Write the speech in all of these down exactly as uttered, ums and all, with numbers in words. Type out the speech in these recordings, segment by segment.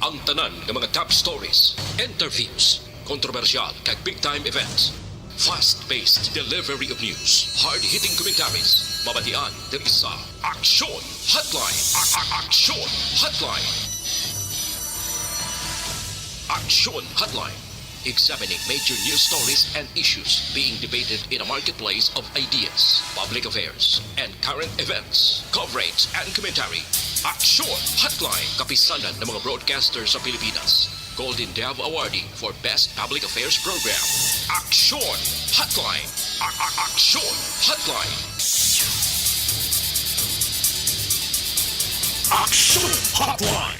Ang tanan nga mga top stories, interviews, kontrobersyal kag big time events. Fast-paced delivery of news, hard-hitting commentaries, mabatian diri sa Aksyon Hotline. A- a- Aksyon Hotline. Aksyon Hotline. Examining major news stories and issues being debated in a marketplace of ideas, public affairs, and current events. Coverage and commentary. Aksyon Hotline. Kapisanan ng mga broadcaster sa Pilipinas. Golden Dove Awardee for Best Public Affairs Program. Aksyon Hotline. A- a- Aksyon Hotline. Aksyon Hotline.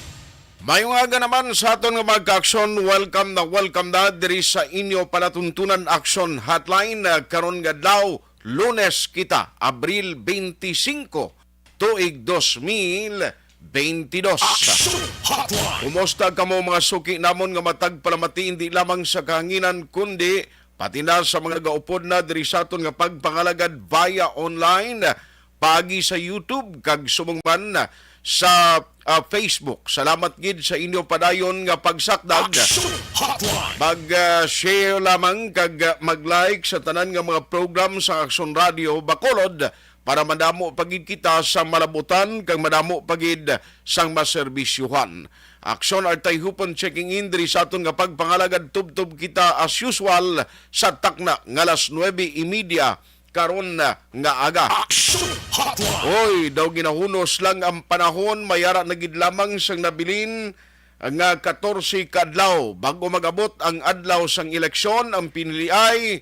Mayong aga naman sa aton nga mga kaaksyon. Welcome na welcome na diri sa inyo palatuntunan Aksyon Hotline, ah, karon nga adlaw, Lunes kita, Abril twenty-five, tuig dos mil twenty-dos. Aksyon Hotline. Kumusta kamo, mga suki namon nga matag palamati, hindi lamang sa kahanginan, kundi pati na sa mga gaupod na diri sa aton nga pagpangalagad via online, paagi sa YouTube, kag subong man sa, ah, Facebook. Salamat gid sa inyo padayon nga pagsakdag. Aksyon Hotline. Mag, ah, share lamang kag, ah, mag-like sa tanan nga mga program sa Aksyon Radio Bacolod para madamo pa gid kita sa malabutan kag madamo pa gid sang maserbisyuhan. Aksyon Artay Hupon checking in diri sa aton nga pagpangalagad. Tubtob kita as usual sa takna nga alas nuebe y media karon na nga aga. Aksyon Hotline. Oy, daw ginahunos lang ang panahon, mayara na gid lamang sang nabilin nga katorse ka adlaw bago mag-abot ang adlaw sang eleksyon, ang piniliay,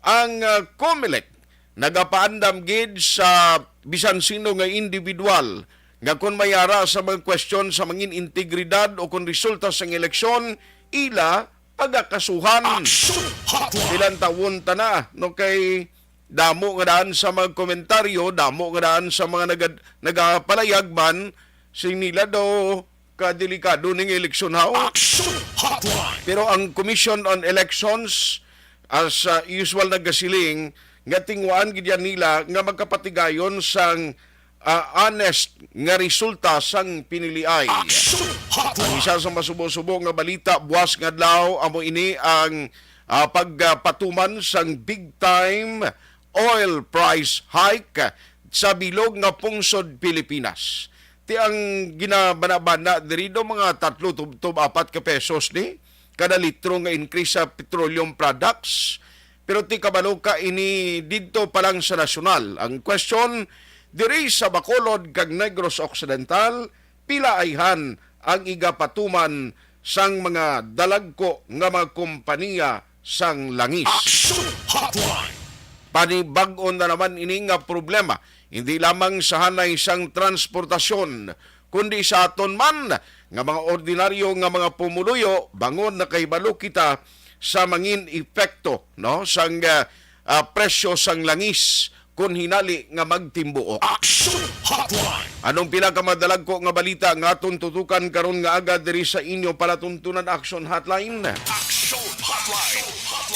ang, ah, Comelec nagapaandam gid sa bisan sino nga individual nga kon mayara sa mga kwestyon sa mangin integridad o kon resulta sang eleksyon, ila pagakasuhan. Aksyon Hotline. Ilang tawon ta na, no, kay damo nga daan sa mga komentaryo, damo nga daan sa mga nagad-, nagapalayag man, sing nila daw kadelikado ning eleksyon, haw? Aksyon Hotline. Pero ang Commission on Elections, as, uh, usual, nagasiling nga tinguhaan gid yan nila nga magkapatigayon sang, uh, honest nga resulta sang piniliay. Aksyon Hotline. Ang isa sa masubo-subo nga balita buwas nga adlaw amo ini ang, uh, pagpatuman sang big time oil price hike sa bilog nga pungsod Pilipinas. Ti ang ginabanabana diri do mga tatlo tubtob apat ka pesos ni kada litro nga increase sa petroleum products. Pero ti kabalo ka ini didto pa lang sa nasyonal. Ang question, diri sa Bacolod kag Negros Occidental, pila ayhan ang igapatuman sang mga dalagko nga mga kompaniya sang langis? Action Hotline. Panibag-o na naman ini nga problema, hindi lamang sa hanay sang transportasyon, kundi sa aton man nga mga ordinaryo nga mga pumuluyo, bangod nakahibalo kita sa mangin epekto, no, sang, ah, ah, presyo sang langis kon hinali nga magtimbuok. Action Hotline. Anong pila ka madalagko nga balita nga aton tutukan karon nga aga diri sa inyo palatuntunan Action Hotline? Action Hotline.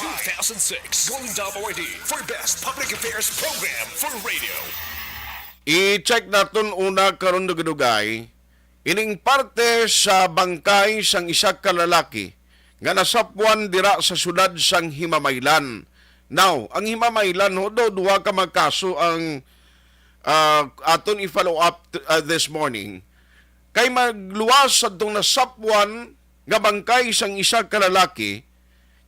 Two thousand six Golden Dove Awardee for Best Public Affairs Program for Radio. I-check naton una karon, dugay-dugay, ining parte sa bangkay sang isa ka lalaki nga nasapwan dira sa siyudad sang Himamaylan. Now, ang Himamaylan, ho, do, duha ka mga kaso ang, ah, aton i-follow up t-, ah, this morning. Kay magluwas adtong nasapwan nga bangkay sang isa ka lalaki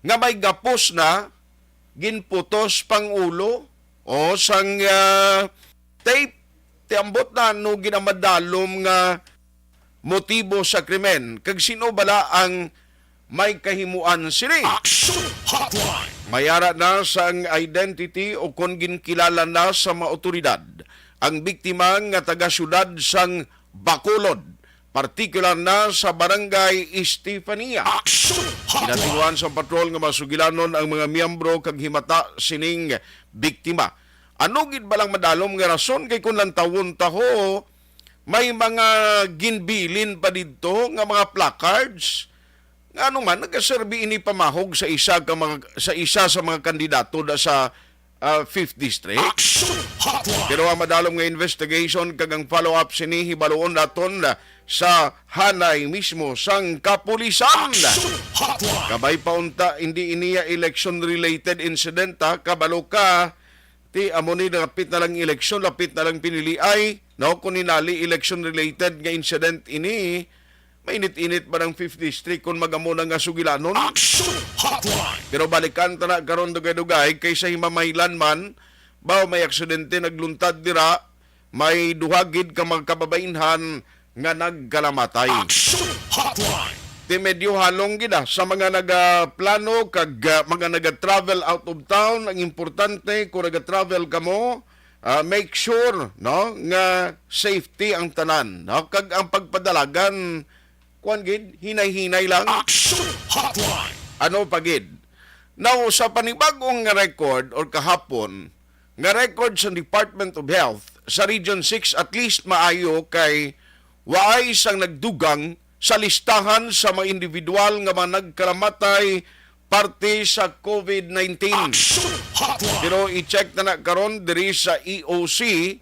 nga may gapos na, ginputos pang ulo o sang, ah, tape, ti ambot na ano ginamadalom nga motibo sa krimen, kag sino bala ang may kahimuan sini? Action Hotline. Mayara na sang identity o kon ginkilala na sa mga otoridad ang biktima nga taga siyudad sang Bacolod, partikular na sa Barangay Estefania. Action Hotline. Ginatinguhan sa patrol nga masugilanon ang mga miyembro kag himata sining biktima. Ano gid ba lang madalom nga rason? Kay kung lantawon ta, ho, may mga ginbilin pa didto nga mga placards. Ngano man, nagaserbi ini pamahog sa isa ka mga, sa isa sa mga kandidato da sa, ah, Fifth District. Action Hotline! Pero ang madalom nga investigation kag ang follow-up sini hibaluon naton sa hanay mismo sang kapulisan. Action Hotline! Kabay pa unta, hindi iniya election-related incident, ha. Kabalo ka, ti amo ni, lapit na lang eleksyon, lapit na lang piniliay, no? Kung hinali election-related nga incident ini, mainit-init ba ang Fifth District kung magamo na nga sugilanon? Action Hotline! Pero balikan ta na karon, dugay-dugay, kay sa himamaylan man, baw may aksidente nagluntad dira, may duha gid ka mga kababainhan nga nagkalamatay. Action Hotline! Ti medyo halong gid, ah, sa mga nagaplano kag, ah, mga nagatravel out of town. Ang importante, kung nagatravel kamo, ah, make sure, no, nga safety ang tanan, no? Kag ang pagpadalagan, kuwan gid, hinay-hinay lang. Action Hotline! Ano pa gid? Now, sa panibag-ong nga record or kahapon, nga record sa Department of Health, sa Region six, at least maayo kay waay sang nagdugang sa listahan sa mga individual nga mga nagkalamatay parte sa COVID nineteen. Action Hotline! Pero i-check na na karon diri sa E O C,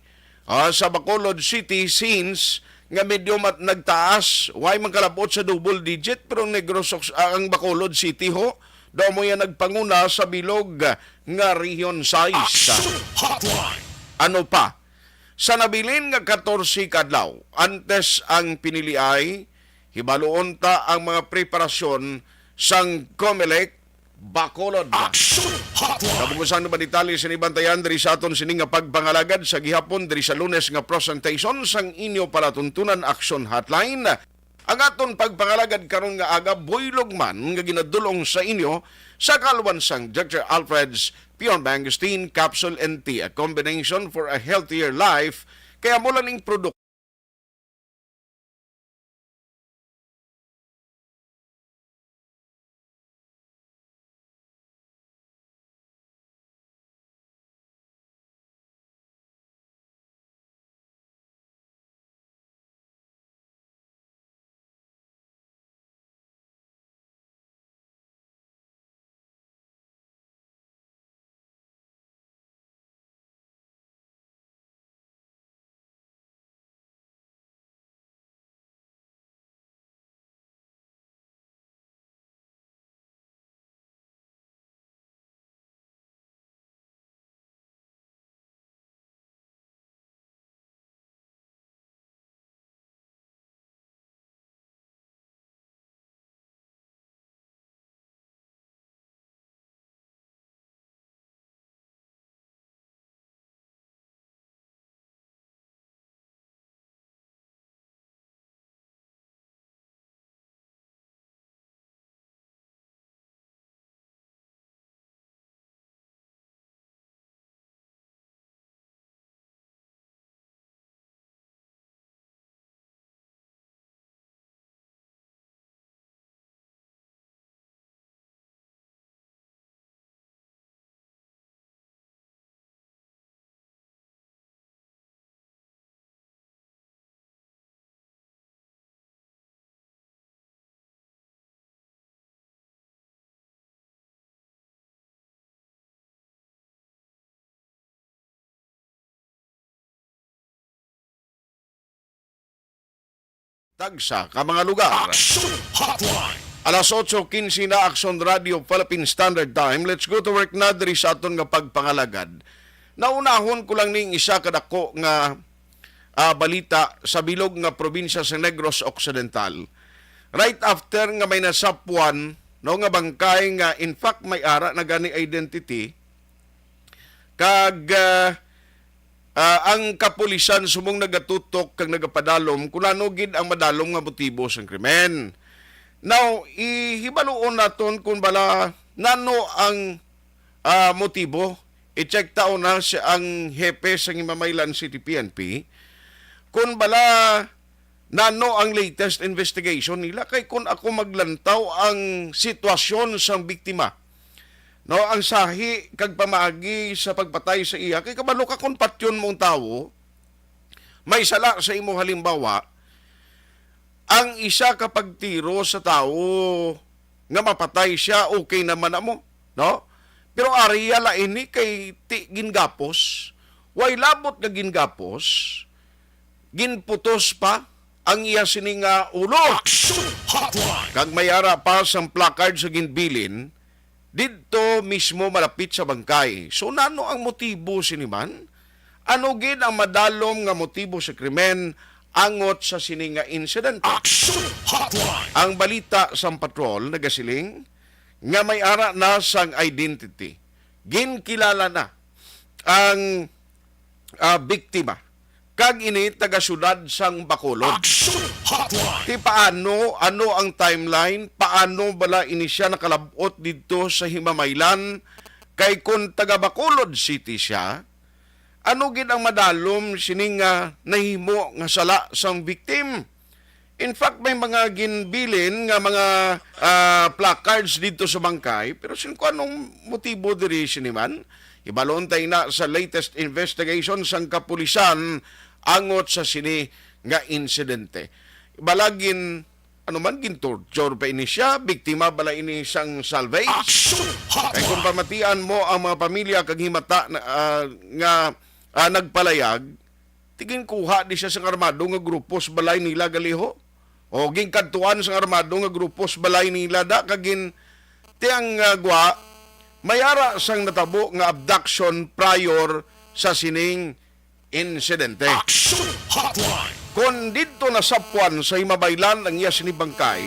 ah, sa Bacolod City, since nga medyo mat-, nagtaas, way man kalabot sa double digit, pero Negros Ox-, ah, ang Bacolod City ho, daw mo yan nagpanguna sa bilog nga Region sais. Action Hotline! Ano pa? Sa nabilin nga katorse ka adlaw, antes ang piniliay, hibaluon ta ang mga preparasyon sang Comelec Bacolod. Action Hotline! Kabukusan nga detalye sini bantayan diri sa aton sini nga pagpangalagad sa gihapon diri sa Lunes nga presentation sang inyo palatuntunan Action Hotline. Ang aton pagpangalagad karon nga aga buylog man nga ginadulong sa inyo sa kalwan sang Doctor Alfred's Pure Mangosteen Capsule and Tea, a combination for a healthier life. Kaya mo lang ning produkto tagsa ka mga lugar. Action Hotline. Alas otso quince na, Action Radio Philippine Standard Time. Let's go to work na diri sa aton nga pagpangalagad. Naunahon ko lang ning isa ka dako nga, ah, balita sa bilog nga probinsya sa Negros Occidental. Right after nga may nasapwan, no, nga bangkay nga in fact may ara na gani identity, kag, ah, ah, ang kapulisan subong nagatutok kag nagapadalom kung ano gid ang madalom nga motibo sang krimen. Now, ihibaluon naton kung bala nano ang, ah, motibo. I-check ta una si ang hepe sang Himamaylan City P N P kung bala nano ang latest investigation nila, kay kung ako maglantaw ang sitwasyon sang biktima, no, ang sahi kag pamaagi sa pagpatay sa iya, kay kabalo ka kung patyon mo ang tawo, may sala sa imo. Halimbawa, ang isa ka pagtiro sa tawo nga mapatay siya, okay naman na mo, no? Pero ari la ini kay ti gingapos. Way labot nga gingapos, ginputos pa ang iya sini nga ulo. Action Hotline! Kag may ara pa sang placard sa ginbilin didto mismo malapit sa bangkay. So, nano ang motibo sini man? Ano gid ang madalom nga motibo sa krimen angot sa sini nga insidente? Action Hotline! Ang balita sang patrol nagasiling nga may ara na sang identity. Ginkilala na ang, ah, biktima, kag ini taga siyudad sang Bacolod. Action Hotline! Ti paano, ano ang timeline? Paano bala ini siya nakalab-ot didto sa Himamaylan? Kay kung taga Bacolod City siya, ano gid ang madalom sini nga nahimo nga sala sang victim? In fact, may mga ginbilin nga mga, ah, placards didto sa bangkay, pero sin kung anong motibo diri sini man? Ibalon ta ina sa latest investigation sang kapulisan angot sa sini nga insidente. Balagin, ano man, gintorture pa ini siya, biktima bala ini sang salvage? Action Hotline! Kay kung pamatian mo ang mga pamilya kag himata na, ah, nga, ah, nagpalayag, ti ginkuha di siya sang armado nga grupo sa balay nila gali ho. O ginkadtuan sang armado nga grupo sa balay nila da, kag gin-, ti ang, ah, gwa, may ara sang natabo nga abduction prior sa sining insidente. Action Hotline! Kon didto nasapwan sa Himabaylan ang iya sini bangkay,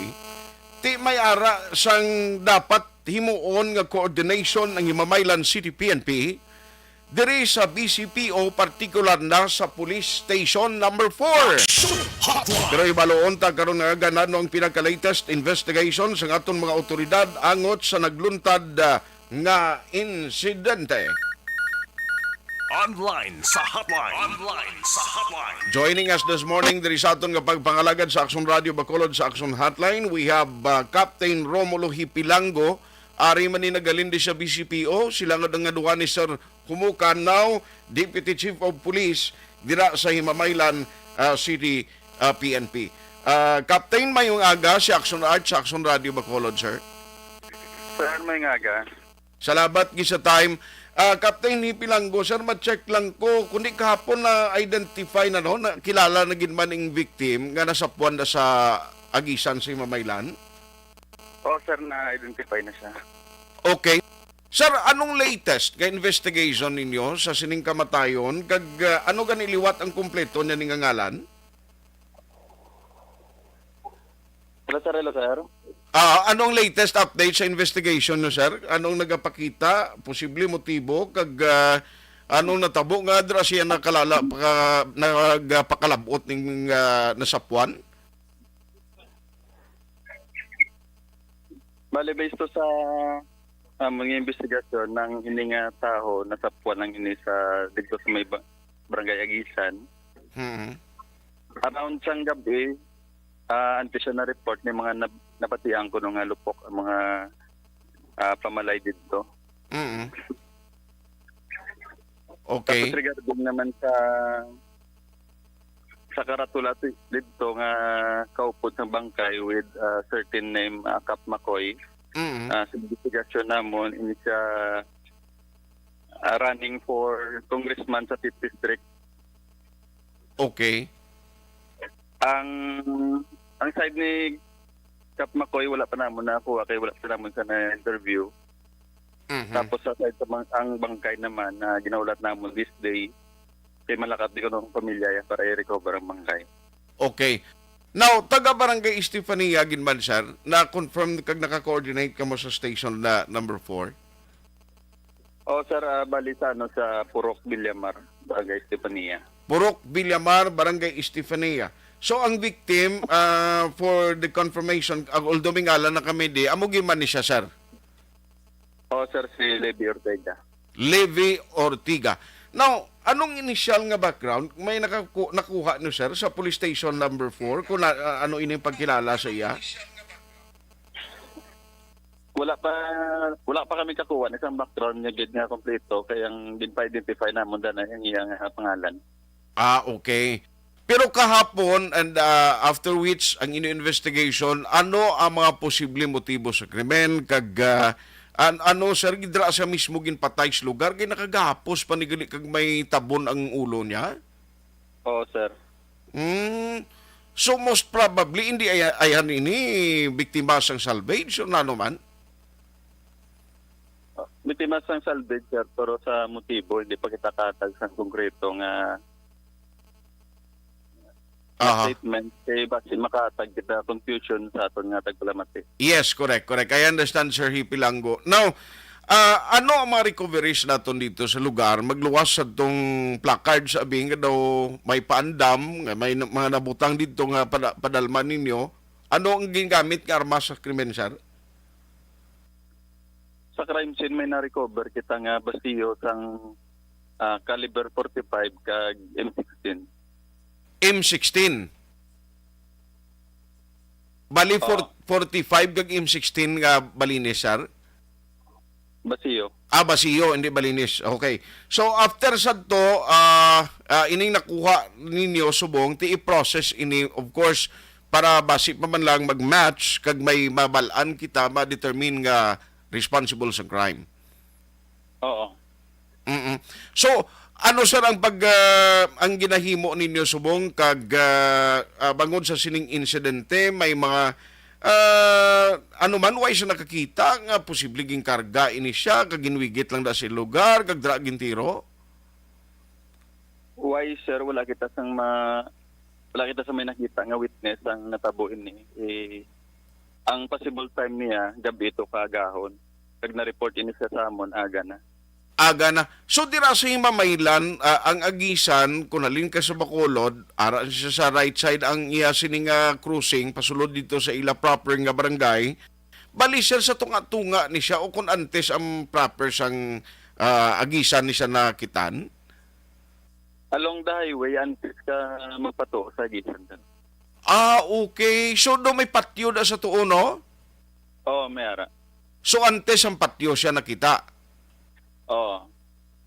ti may ara sang dapat himuon nga coordination ang Himamaylan City P N P diri sa B C P O, partikular na sa Police Station Number four. Action Hotline! Pero ibaluon ta karon nga aga nano ang pinaka-latest investigation sang aton mga awtoridad angot sa nagluntad, ah, nga insidente. Online sa hotline. Online sa hotline. Joining us this morning diri sa aton nga pagpangalagad sa Action Radio Bacolod sa Action Hotline, we have, uh, Captain Romulo Hipilango. Ari man ni nagalindi sa B C P O, sila nga, nga duha ni Sir Humukan, now Deputy Chief of Police dira sa Himamaylan, uh, City, uh, P N P. Uh, Captain, mayong aga, si Action Art sa Action Radio Bacolod, sir. Sir, mayong aga. Salamat gid sa time. Ah, Captain Hipilanggo, sir, ma-check lang ko, kundi kahapon na-identify na, no, na kilala na gid man ang victim nga nasapwan na sa agisan sa Himamaylan? Oo, sir, na-identify na siya. Okay. Sir, anong latest nga investigation ninyo sa sining kamatayon? Kag, ah, ano gani liwat ang kompleto niya ni nga ngalan? Hello, sir. Hello, sir. Ah, anong latest update sa investigation nyo, sir? Anong nagapakita? Posible motibo? Kag, ah, anong natabo nga dira siya nakalala, paka-, nagapakalabot ning, ah, nasapwan? Bale, based to sa among investigasyon, nang ini nga tawo nasapwan lang ini sa, dito sa may ba-, Barangay Agisan. Mm. Around sang gabi, ah, antes siya na-report, may mga nab-, nabatian ko nga lupok ang mga, ah, pamalay dito. Mm. Okay. Tapos regarding naman sa, sa karatula ti-, dito nga kaupod sa bangkay with, ah, certain name, ah, Kap Makoy, Mm. ah, sa investigasyon namon, ini siya, ah, running for congressman sa fifth District. Okay. Ang, ang side ni Kap Makoy, wala pa namon nakuha kay wala pa namon siya na-interview. Mhm. Tapos sa side sa bang-, ang bangkay naman na ginahulat namon this day, kay malakat di ko ng pamilya yan para i-recover ang bangkay. Okay. Now, taga Barangay Estefania gid man, sir, na-confirm kag naka-coordinate kamo sa station na number four? Oh, sir, ah, bali sa, ano, sa Purok Villamar, Barangay Estefania. Purok Villamar, Barangay Estefania. So, ang victim, ah, for the confirmation, ah, although may ngalan na kami di, amo gid man ni siya, sir? Oh, sir, si Levi Ortega. Levi Ortiga. Now, anong initial nga background may nakaku-, nakuha nyo, sir, sa police station number four? Kung na, ah, ano ining pagkilala sa iya? Wala pa, wala pa kami kakuha na isang background niya gid nga kompleto, kay ang ginpa-identify namon dana ang iyang, ah, pangalan. Ah, okay. Pero kahapon and, ah, after which ang inyo investigation, ano ang mga posibleng motibo sa krimen kag, ah, An-, ano, sir, dira siya mismo ginpatay sa lugar, kay nakagapos pa ni gali kag may tabon ang ulo niya? Oo, sir. Hmm. So, most probably, hindi ay-, ayhan ini biktima sang salvage o nano man? Ah, biktima sang salvage, sir, pero sa motibo, hindi pa kita kahatag sang konkreto nga Aha. statement, kay basi makahatag kita confusion sa aton nga tagpalamati. Yes, correct, correct. I understand, Sir Hipi Langgo. Now, ah, ano ang mga recoveries naton dito sa lugar? Magluwas sa tong placard sa abing nga daw may paandam, nga may na-, mga nabutang dito nga pada-, padalman ninyo. Ano ang gingamit nga armas sa krimen, sir? Sa crime scene, may na-recover kita nga basiyo sang, ah, caliber forty-five kag M sixteen. M sixteen. Bali, Oo. four-, forty-five kag M sixteen nga balines, sir? Basiyo. Ah, basiyo, hindi balines. Okay. So, after sadto, ah, ah, ining nakuha ninyo subong, ti i-process ini, of course, para basi pa man lang mag-match kag may mabal-an kita, ma-determine nga responsible sa crime. Oo. Mm-mm. So, ano, sir, ang pag, ah, ang ginahimo ninyo subong kag, ah, ah, bangod sa sining insidente, may mga, ah, ano man, way sa nakakita nga posible ginkarga ini siya, kag ginwigit lang da sa lugar, kag dira gintiro? Why, sir? Wala kita sang ma-, wala kita sa may nakita nga witness ang natabo ini. Eh, ang possible time niya, gabi to kaagahon. Kag na-report ini siya sa amon, aga na. Aga na. So, dira sa Himamaylan, ah, ang agisan, kung halin ka sa Bacolod, ara siya sa right side ang iya sini nga crossing, pasulod dito sa ila proper nga barangay. Bali, sir, sa tunga-tunga ni siya o kung antes ang proper sang, ah, agisan ni siya nakitan? Along the highway, antes ka magpato sa agisan, sir. Ah, okay. So, do may patio da sa tuo, no? Oo, may ara. So, antes ang patio siya nakita? Oo.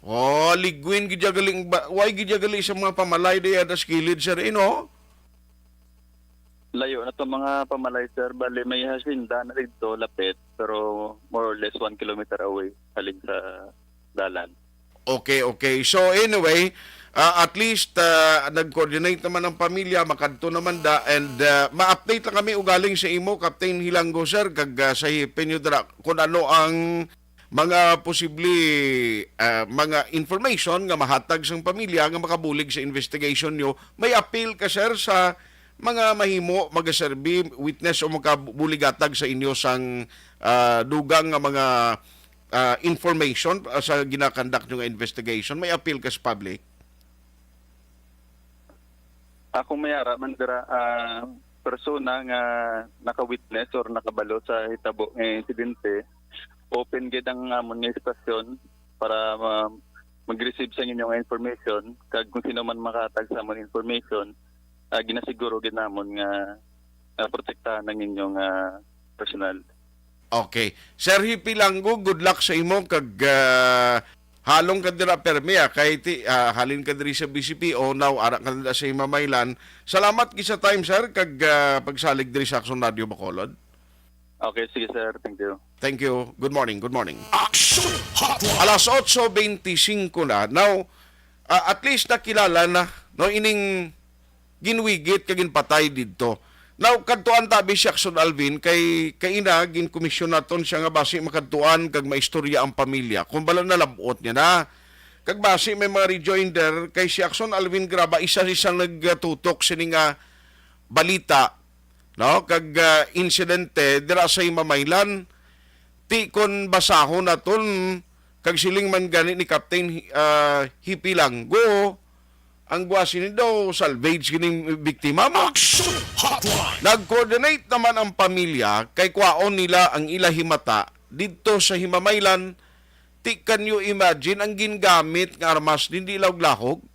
Oh, ligwin gid ya gali ba, why gid ya gali sa mga pamalay diya das kilid, sir, eh, no? Layo na to mga pamalay, sir. Bali, may hacienda na dito, lapit, pero more or less one kilometer away halin sa dalan. Okay, okay. So, anyway, ah, at least, ah, nag-coordinate naman ang pamilya, makadto naman da, and, ah, ma-update lang kami ugaling sa imo, Captain Hilanggo, sir, kag, ah, sa hipe nyo dira, kung ano ang mga posible, ah, mga information nga mahatag sang pamilya nga makabulig sa investigation nyo. May appeal ka, sir, sa mga mahimo, magaserbi, witness o makabuligatag sa inyo sang, ah, dugang nga mga, ah, information, ah, sa ginakandak nyo nga investigation? May appeal ka sa public? Akong may ara man dira, ah, persona nga naka-witness or nakabalo sa hitabo nga insidente, open gid ang amon nga istasyon para ma-, mag-receive sa inyo nga information, kag kung sino man makahatag sa amon information, ah, ginasiguro gid namon nga, ah, protektahan ang inyong, ah, personal. Okay. Sir Hipi Langgo, good luck sa imo kag, ah, halong ka dira permi, ah, kay ti, ah, halin ka diri sa B C P O, now ara ka dira sa Himamaylan. Salamat gid sa time, sir, kag, ah, pagsalig diri sa Aksyon Radio Bacolod. Okay, sige, sir. Thank you. Thank you. Good morning. Good morning. Aksyon Hotline. Alas otso beintisinko na. Now, ah, at least nakilala na, no, ining ginwigit kag ginpatay didto. Now, kadtuan tabi si Aksyon Alvin kay kaina ginkomisyon naton siya nga basi makadtuan kag maistorya ang pamilya. Kung bala nalab-ot niya na. Kag basi may mga rejoinder kay si Aksyon Alvin Graba isa, isa nagtutok sini nga balita, no? Kag, ah, insidente dira sa Himamaylan. Ti kon basahon naton, kag siling man gani ni Captain Hi-, ah, Hipi Langgo, ang gwasi ni daw salvage kining biktima mo. Action Hotline. Nag-coordinate naman ang pamilya kay kwaon nila ang ila himata didto sa Himamaylan. Ti, can you imagine ang gingamit nga armas, hindi lahog-lahog?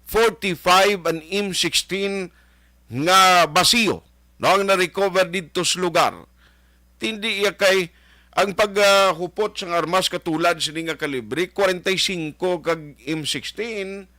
Forty-five and M sixteen nga basiyo, no, ang na-recover didto sa lugar. Tindi iya kay ang pag, ah, hupot sang armas katulad sini nga kalibre, forty-five kag M sixteen,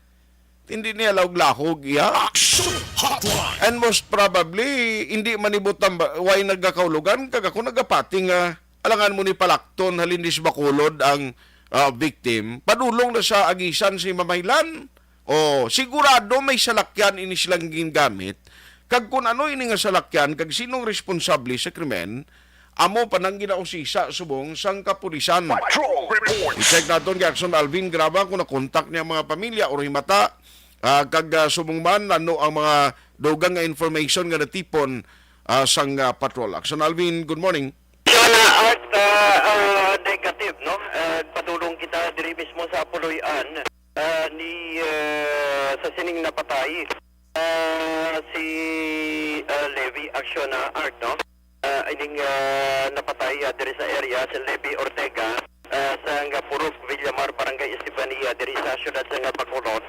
tindi niya lahog-lahog iya. Action Hotline. And most probably, hindi man ibutang ba, way nagakaulogan, kag ako nagapati nga Alangan mo ni palakton halin dis Bacolod ang, ah, victim, padulong na sa agisan si Mamaylan. O, sigurado may salakyan ini silang gingamit, kag kun ano ini nga salakyan kag sinong responsable sa krimen, amo pa nang ginausisa subong sang kapulisan. Patrol Report. I-check naton kay Action Alvin Graba kung nakontak niya ang mga pamilya or himata, ah, kag, ah, subong man ano ang mga dugang nga information nga natipon, ah, sang, ah, patrol. Action Alvin, good morning. Sana at, ah, ah, negative, no? Ah, padulong kita diri mismo sa Puloy-an, ah, ni, ah, sa sining napatay, ah, si, ah, Levi Action, ah, Art, no? Ah, ining, ah, napatay, ah, diri sa area, si Levi Ortega, ah, sa nga Purok Villamar, Barangay Estefania, diri sa siyudad sa nga Bacolod.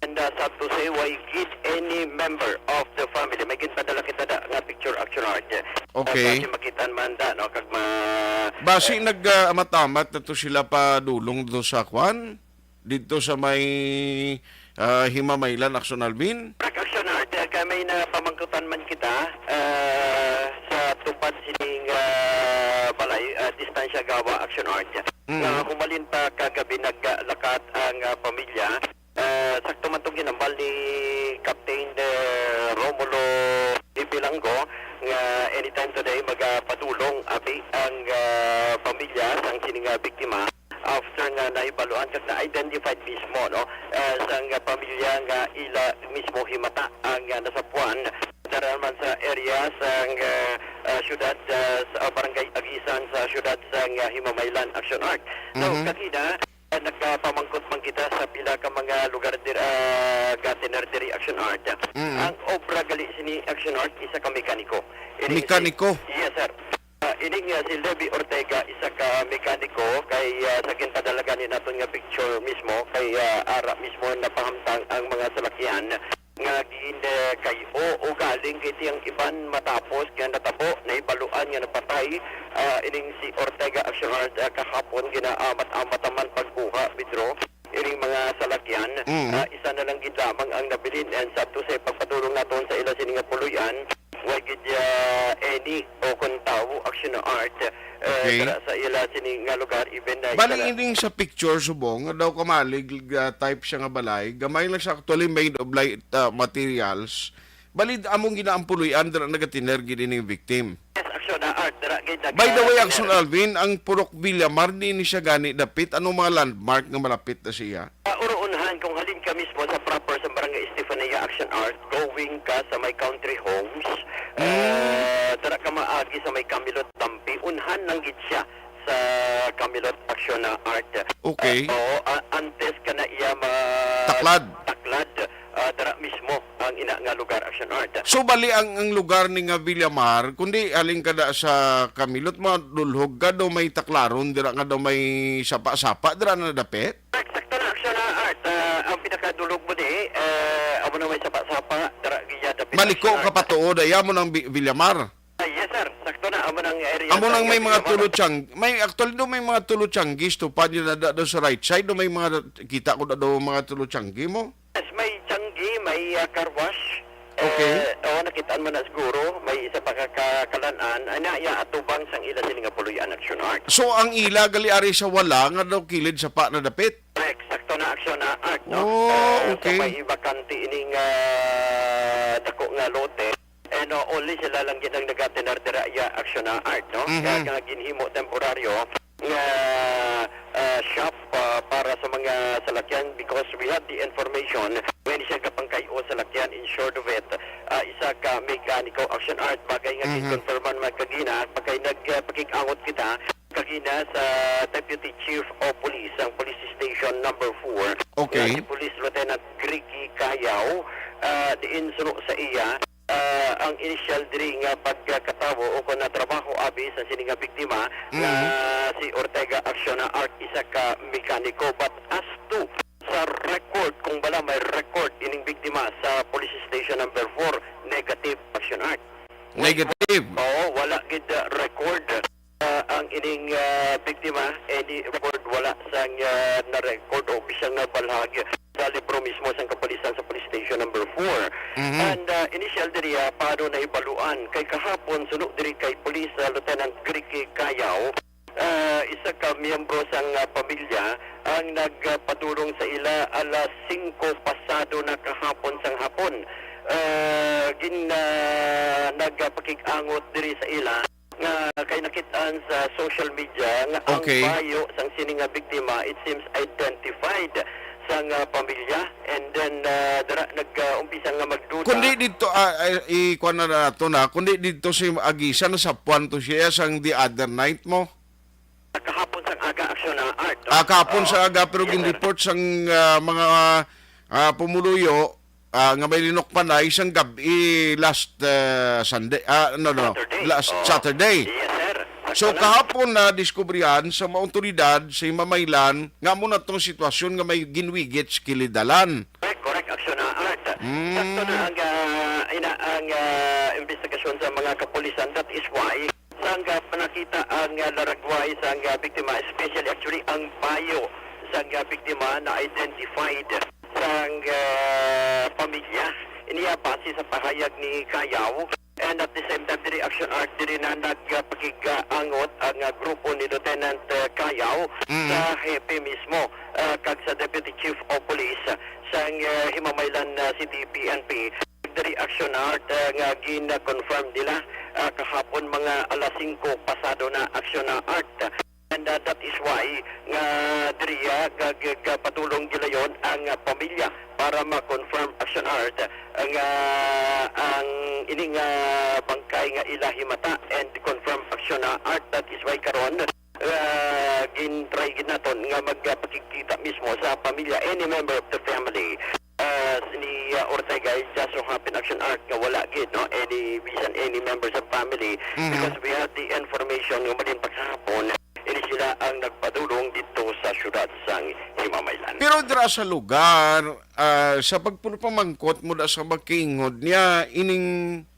And, uh, sad to say, way gid any member of the family. May ginpadala kita da nga picture, Action Art. Okay. Uh, basi makita man da, no, kag ma- Basi eh, nag, ah, amat-amat na to sila padulong do sa kwan? Dito sa may, ah, Himamaylan, Action Alvin? Correct, Action Art. Uh, kay may napamangkutan man kita, uh, sa tupad sining, uh, balay, uh, distansya gawa, Action Art. Mm. Nga humalin pa kagabi naglakat ang, uh, pamilya. Ah, sakto man tong ginambal ni Captain, eh, Romulo Bibilanggo nga anytime today magapadulong abi ang, ah, pamilya sang sini nga biktima after nga nahibaluan kag na-identified mismo, no, ah, sang pamilya nga ila mismo himata ang, ah, nasapuan dara man sa area sang, ah, ah, syudad, ah, sa barangay Agisan sa syudad sang, ah, Himamaylan, Action Art. So, Mhm. kagina, Ah, nagapamangkot man kita sa pila ka mga lugar dir-, ah, ga-tener diri, Action Art. Mm. Ang obra gali sini, Action Art, isa ka mekaniko. Ining si Mekaniko? Yes, sir. Ah, ining, ah, si Levi Ortega, isa ka mekaniko, kay, ah, sa ginpadala gani naton nga picture mismo, kay, ah, ara mismo napahamtang ang mga salakyan nga gin, eh, kay-o o galing kay tiyang iban matapos nga natabo, nahibaluan nga napatay, ah, ining si Ortega Action Art, ah, kahapon ginaamat-amat naman pagkuha, Pedro, ining mga salakyan. Mm. Ah, isa na lang gid lamang ang nabilin, and sad to say, pagpadulong naton sa ila sini nga puloy-an, wa gid, ah, any o kon tawo, Action Art, eh, Okay. dira sa ila sini nga lugar, even na Bali, isa na ining sa picture, subong, nga daw kamalig, ah, type siya nga balay, gamay lang siya, actually made of light, ah, materials. Bali, among ginaampuloy-an, dira nagatiner gid ining victim. Yes, Action, ah, Art, dira gid nag- By the way, ah, Action Alvin, ang Purok Villamar, di ni siya gani dapit. Anong mga landmark nga malapit na siya? Ah, uro unhan, kung halin ka mismo sa proper sa Barangay Estefania, Action Art, going ka sa may Country Homes, Mm. ah, dara ka maagi sa may Camilot Tampi, unhan lang gid siya sa Camilot, Action, ah, Art. Okay. Ah, oo, ah, antes ka na iya ma- Taklad. Taklad, ah, dara mismo ang ina nga lugar, Action Art. So, bali ang, ang lugar ni nga Villamar, kundi halin ka da sa Camilot, madulhog ka, daw may taklaron, dira nga daw may sapa-sapa, dira na dapit? Sakto na, Action, ah, Art. Ah, ang pinakadulog mo di, eh, amo na may sapa-sapa, dara gid ya dapit, Maliko Action ka Art. Patuod, ay amo nang Bi-, Villamar. Ah, yes, sir. Sakto na, amo nang area Amo sa nang may mga Villamar. Tulo tiyang-, may, actually, do may mga tulo tiyanggis, tupad yun na da-, do sa right side, do may mga, kita ko na do mga tulo tiyanggi mo. Yes, may tiyanggi, may, ah, car wash. Okay. Eh, oh, nakitaan mo na siguro, may isa pa ka, ka, kalan-an, ay na, ya, atubang sang ila sini nga puloy-an, Action Art. So, ang ila gali ari sa wala nga daw kilid sa pa na dapit? Correct, sakto na, Action, ah, Art, no? Oh, Eh, so okay. May bakante ining, ah, dako nga lote. Eh, no, only sila lang gid ang nagatener dira, ya, Action, ah, Art, no? Mhm. Kaya nga ginhimo temporaryo nga, ah, shop, ah, para sa mga salakyan because we have the information when siya kapangkay-o salakyan, insured of it, ah, isa ka mekaniko, Action Art, bagay nga Mhm. Ginkonfirman man kagina, bagay nag, ah, pakig-angot kita kagina sa Deputy Chief of Police, ang Police Station Number Four, Okay. nga si Police Lieutenant Ricky Cayao, ah, diin suno sa iya, ah, ang initial diri nga pagkatawo o kon natrabaho abi sa sini nga biktima nga Mhm. si Ortega Action na Art, isa ka mekaniko. But as to sa record, kung bala may record ining biktima sa Police Station Number Four, negative, Action Art. Negative? Oo, wala gid, ah, record. Ah, ang ining, ah, biktima, any record wala sang, ah, na-record o bisan nga balhag sa libro mismo sang kapulisan sa Police Station Number Four. Mhm. And, ah, initial diri, ah, paano nahibaluan? Kay kahapon, suno diri kay Police, ah, Lieutenant Ricky Cayao, Ah, isa ka miyembro sang, ah, pamilya ang nagpadulong sa ila alas singko pasado na kahapon sang hapon. Ah, gin-, ah, nagpakig-angot diri sa ila nga kay nakit-an sa social media nga ang Okay. bayo sang sini nga biktima, it seems, identified sang, ah, pamilya, and then, ah, dira nag-umpisa nga magduda. Kundi dito, ah, ah, i-, kuwan na nato na, kundi dito si Agisa, nasapuan to siya sang the other night mo? Kahapon sang aga, aksyon na, Art, no? Ah, kahapon Oo. sa aga, pero Yes, sir. gin-report sang, ah, mga, ah, pumuluyo, ah, nga may linukmanay sang gab-i last, ah, Sunday, ah, no, no, Saturday. last Oh. Saturday. Yes, sir. So, Sakto na. kahapon na diskubrihan sa mga awtoridad sa Himamaylan nga amo na tong sitwasyon nga may ginwigit sa kilid dalan. Correct, correct, aksyon na, Art. Mm. Sakto na ang, ah, ina-, ang, ah, investigasyon sa mga kapulisan. That is why sang, ah, panakita ang, ah, laragway sang, ah, biktima, especially actually ang bayo sang, ah, biktima na identified sang, ah, pamilya. Iniya base sa pahayag ni Kayaw. And at the same time, diri aksyon, Art, diri na nagpakig-angot ang, ah, grupo ni Lieutenant, ah, Kayaw Mhm. sa hepe mismo, ah, kag sa Deputy Chief of Police sang, ah, Himamaylan, ah, City P N P. Diri aksyon, Art, ah, nga gin-confirm nila, ah, kahapon mga alas singko pasado na, aksyon na, Art. And, ah, that is why nga diri, ah, ga-, ga-, gapadulong gilayon ang, ah, pamilya para ma-confirm, aksyon, Art, nga ang ini nga bangkay nga ila himata and confirm, aksyon na, Art. That is why karon, ah, gin-try gid naton nga magpakigkita mismo sa pamilya, any member of the family. Ah, ni, ah, Ortega, it just so happen, aksyon, Art, nga wala gid, no, any, bisan any member sa family, Mhm. because we had the information nga malin pa kahapon, ini sila ang nagpadulong dito sa syudad sang Himamaylan. Pero dira sa lugar, ah, sa pagpulupamangkot mo da sa bakingod niya, ining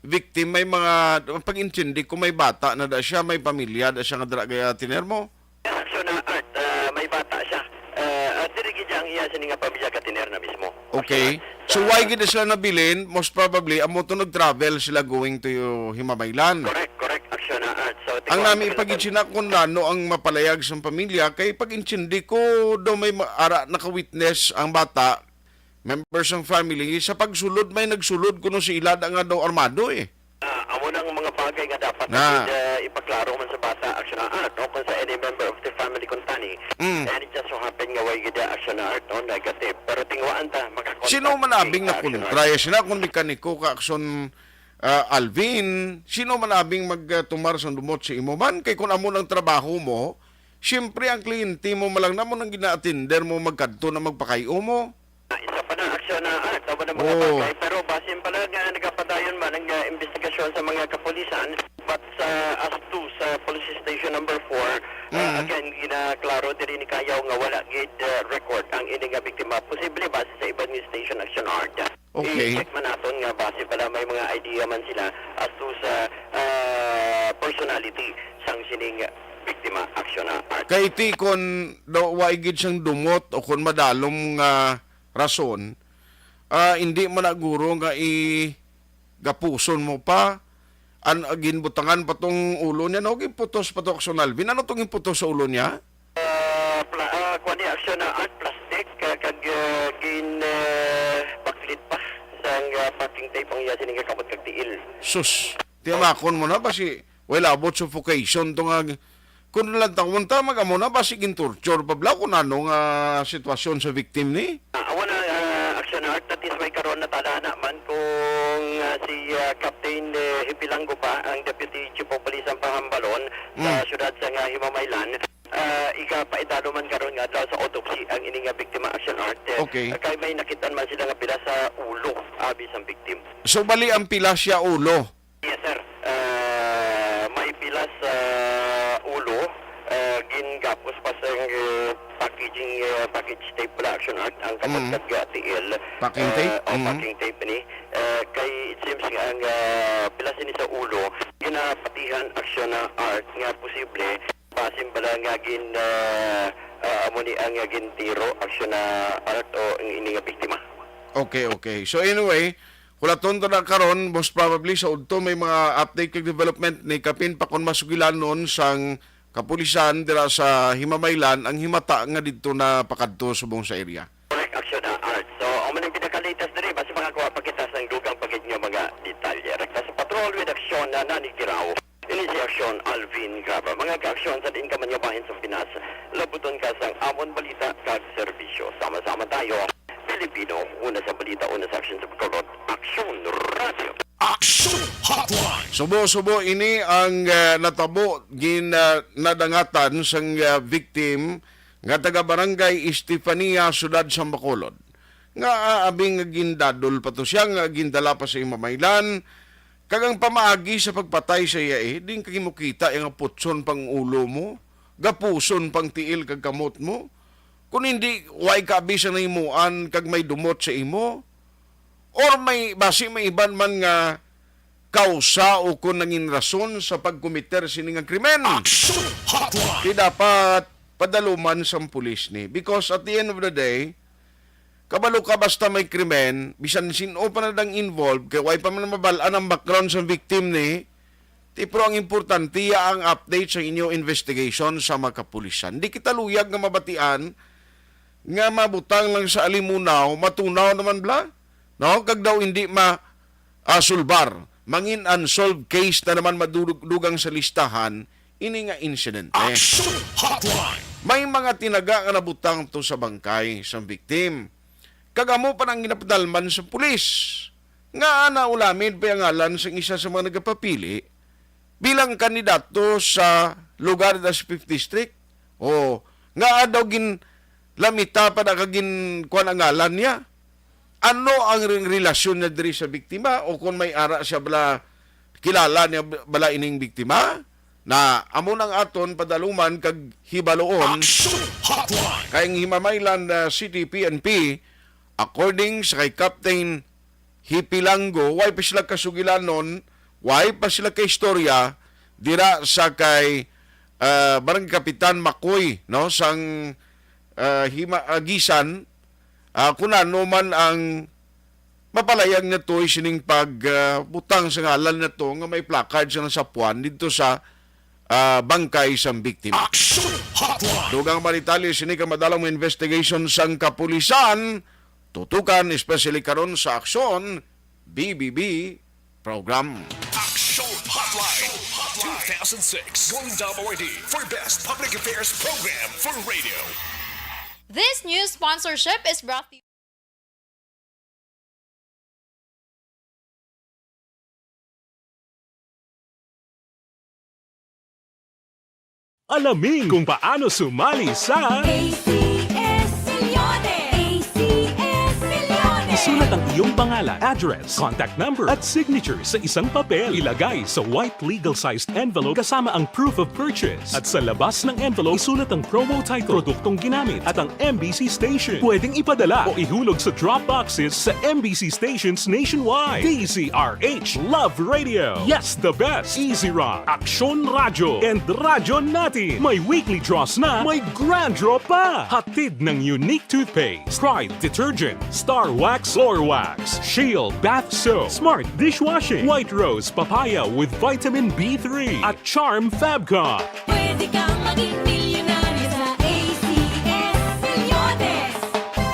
victim may mga, pag-intindi ko, may bata na da siya, may pamilya da siya nga dira gaya tiner mo? Aksyon na, Art, ah, may bata siya. Ah, at diri gid ang iya sini nga pamilya katiner na mismo. Okay. Aksyon na. So, why gid sila nabilin? Most probably, amo to nag-travel sila going to Himamaylan. Correct, correct. Aksyon na, Art. So, Ang tingwa nami sila pagitsina kung nano ang mapalayag sa pamilya, kay pag-intindi ko, daw may ma-, ara naka-witness ang bata, members ng family, sa pagsulod may nagsulod kuno si ila da nga daw armado eh. Ah, amo nang mga bagay nga dapat Na. na gid, ah, ipaklaro man sa bata, aksyon na, Art, no? Kung sa any member of the family kuntani, Mm. and it just so happen nga way gid, ah, aksyon na, Art, no? Negative. Pero tingwaan ta, makakontak Sino man si abing aksyon na nakontra? Sila kung mekaniko ka aksyon, ah, Alvin, sino man abing magtumar sa dumot sa imo man? Kay kung amo nang trabaho mo, siyempre ang kliyente mo malang namo nang gina-attender mo magkadto na magpakay-o mo. Ah, isa pa na aksyon na, ah, isa pa na mga Oo. bagay. Pero basin pala nga nagapadayon man ang, ah, investigasyon sa mga kapulisan, but sa, as to sa police station number four, ah, Mm. again, ginaklaro diri ni Kayaw nga wala gid, ah, record ang ini nga biktima. Posible base sa iban nga station, aksyon, Art. Okay. I-check man naton nga base pala may mga idea man sila as to sa, ah, personality sang sining biktima, aksyon na, Art. Kay ti kon daw wa gid siyang dumot o kon madalom nga rason, ah, hindi man na guro nga i-, gapuson mo pa. An-, ginbutangan pa tong ulo niya, no? Ginputos pa to, Aksyon Alvin. Ano tong ginputos sa ulo niya? Ah, pla-, ah, kuwan ni aksyon na, Art, plastic, ah, kag, ah, gin, ah, baklit pa sang, ah, packing tape ang iya sining kamot kag tiil. Sus, tiyamakon mo na ba si, well, about suffocation to nga, kung lang tawon ta, mag-amo na ba si gin-torture pa bla kung ano nga sitwasyon sa victim ni? Ah, awan na, ah, aksyon na, Art, that is why karon natala na man kung, ah, si, ah, Captain, eh, Hipilango pa, ang Deputy Chief of Police ang pahambalon sa Mm. syudad sa nga Himamaylan. Ah, igapaidalo man karon nga adlaw sa autopsy ang ini nga biktima, aksyon, Art. Okay. Ah, kay may nakitaan man sila nga pila sa ulo, abi sang victim. So, bali ang pila siya ulo? Yes, sir. Ah, may pila sa ulo, ah, gingapos pa sa, eh, packaging, eh, package tape pala, aksyon, Art, ang Mm. kapatid nga tiil. Packing tape? Ah, o Mm. packing tape ni. Ah, kay it seems nga ang, ah, pila sini sa ulo, ginapatihan, aksyon, na, Art, nga posible basin bala nga gin, ah, ah, amo ni ang, ah, gintiro, aksyon na, Art, o ang ini nga biktima. Okay, okay. So anyway, hulaton ta na karon, most probably sa udto may mga update kag development ni kapin pa kon masugilanon sang kapulisan dira sa Himamaylan ang himata nga didto na pakadto subong sa area. Correct action, ah, Art. So, ang maning pinaka-latest diri, basta makakuha pa kita sang dugang pa gid nga mga detalye. Rekta sa patrol with action na nanigiraw. Ini si Aksyon Alvin Graba. Mga kaaksyon sa diin ka man nga bahin sa Pinas, labuton ka sang amon balita kag serbisyo. Sama-sama tayo, Pilipino, una sa balita, una sa aksyon sa pagkaulot. Aksyon Radio. Action Hotline. Subo-subo ini ang, ah, natabo gin, ah, nadangatan sang, ah, victim nga taga Barangay Estefania, Siyudad sa Bacolod. Nga, ah, abi nga gindadol pa to siya nga gindala pa sa Himamaylan, kag ang pamaagi sa pagpatay sa iya, eh, di ka gid makita nga putson pang ulo mo, gapuson pang tiil kag kamot mo. Kung hindi, way ka abi sa nahimuan kag may dumot sa imo, or may, basi may iban man nga kausa o kon nangin rason sa pagkomiter sini nga krimen. Action Hotline. Di dapat padaluman sang pulis ni. Because at the end of the day, kabalo ka, basta may krimen, bisan sin-o pa na dang involved, kay way pa man mabal-an ang background sa victim ni, ti, pero ang importante, iya ang update sa inyo investigation sa mga kapulisan. Di kita luyag nga mabatian nga mabutang lang sa alimunaw, matunaw naman bala, no? Kag daw hindi ma, ah, sulbar. Mangin unsolved case na naman madudug-, dugang sa listahan ini nga insidente. Action Hotline. May mga tinaga nga nabutang to sa bangkay sang victim. Kag amo pa nang ginapadalman sa pulis. Nga ana ulamin pa ang ngalan sang isa sa mga nagapapili bilang kandidato sa lugar da sa fifth District? O nga daw gin lamita pa na kag gin kuwan ang ngalan niya? Ano ang re-, relasyon niya diri sa biktima? O kung may ara siya bala, kilala niya bala ining biktima? Na amo nang aton padaluman kag hibaluon. Action Hotline. Kay ang Himamaylan, ah, City P N P, according sa kay Captain Hipilango, way pa sila kasugilanon, way pa sila kaistorya dira sa kay, ah, Barangay Kapitan Makoy, no, sang, ah, Hima-, ah, Gisan, ah, kun ano man ang mapalayag na to sining pag, ah, butang sa ngalan na to nga may placard sa nasapuan didto sa, ah, bangkay sang biktima. Action Hotline. Dugang mga detalye sini ka madalom nga investigation sang kapulisan, tutukan, especially karon sa Aksyon B B B program. Action Hotline two thousand six Golden Dome Awardee for Best Public Affairs Program for Radio. This news sponsorship is brought to you. Alamin kung paano sumali sa A C S Millones. A C S Millones. Isulat ang iyong pangalan, address, contact number, at signature sa isang papel. Ilagay sa white legal-sized envelope kasama ang proof of purchase. At sa labas ng envelope, isulat ang promo title, produktong ginamit, at ang M B C station. Pwedeng ipadala o ihulog sa drop boxes sa M B C stations nationwide. D Z R H Love Radio. Yes, the best. Easy Rock, Aksyon Radyo, and Radyo Natin. May weekly draws na, may grand draw pa. Hatid ng Unique Toothpaste, Pride Detergent, Star Wax Floor Wax, Shield Bath Soap, Smart Dishwashing, White Rose Papaya with Vitamin B three, at Charm Fabcon. Pwede kang maging milyonaryo sa A C S Millones.